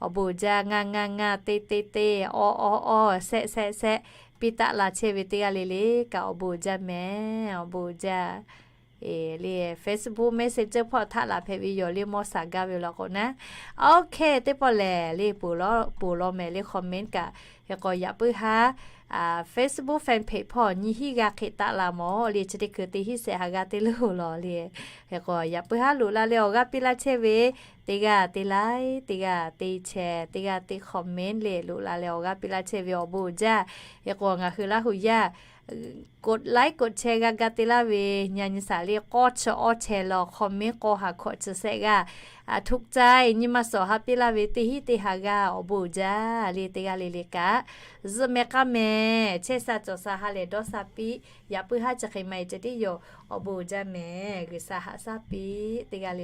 awˬ bon uiˍ jaˇ. Ngaˇ ngaˇ ngaˇ, teˇ teˇ teˇ, awˇ awˇ awˇ, shehˆ shehˆ shehˆ, piˇ taˆ la chehˇ ve teˇ g'aˇ le le kaꞈ awˬ bon uiˍ jaˇ mehˍ. Awˬ bon uiˍ jaˇ. Eˬ le, Facebook Messenger hpawˇ htaˆ laˬ hpehꞈ ve yoˬ le, mawˇ shaˍ gaˇ ve law k'o naˉ. Okay, teˇ pawˆ lehˬ le, ponˬ law mehˍ le, comment kaꞈ hk'e k'o yaꞈ puiˉ haˉ Facebook fan page hpawˇ nyi hiˉ g'a hk'e taˆ la mawˬ le, chi teˇ hkui teˇ hiˉ shehˆ ha g'aˇ teˇ leuˉ law le. Hk'e k'o yaꞈ puiˉ haˉ loꞈ la leh awˬ g'aˇ piˇ laˇ chehˇ ve teˇ g'aˇ teˇ laiˉ teˇ g'aˇ teˇ share teˇ g'aˇ teˇ comment le loꞈ la leh awˬ g'aˇ piˇ laˇ chehˇ ve awˬ bon uiˍ jaˇ. Hk'e k'o ngaˬ hui Laˇ huˍ yaˇ กดไลค์ กดแชร์ g'a ga te laˇ ve nyi nyi shaˍ le, k'awˇ chi awˇ chehˇ law, comment k'awˇ ha hkawꞈ chi shehˆ g'aˇ, ถูกใจ nyi ma suhˍ ha piˇ laˇ ve teˇ hiˉ teˇ ha g'aˇ awˬ bon uiˍ jaˇ le. Teˇ g'aˇ le le kaꞈ zuhˆ meh k'aˇ meh chehˇ sha cawˬ sha ha lehˬ dawˇ sha piˇ. Yaꞈ puiˉ haˉ chi hk'e ma e ceh tiˉ yoˬ. Awˬ bon uiˍ jaˇ mehˍ. G'uiˬ sha haꞈ shaˉ piˇ teˇ g'aˇ le.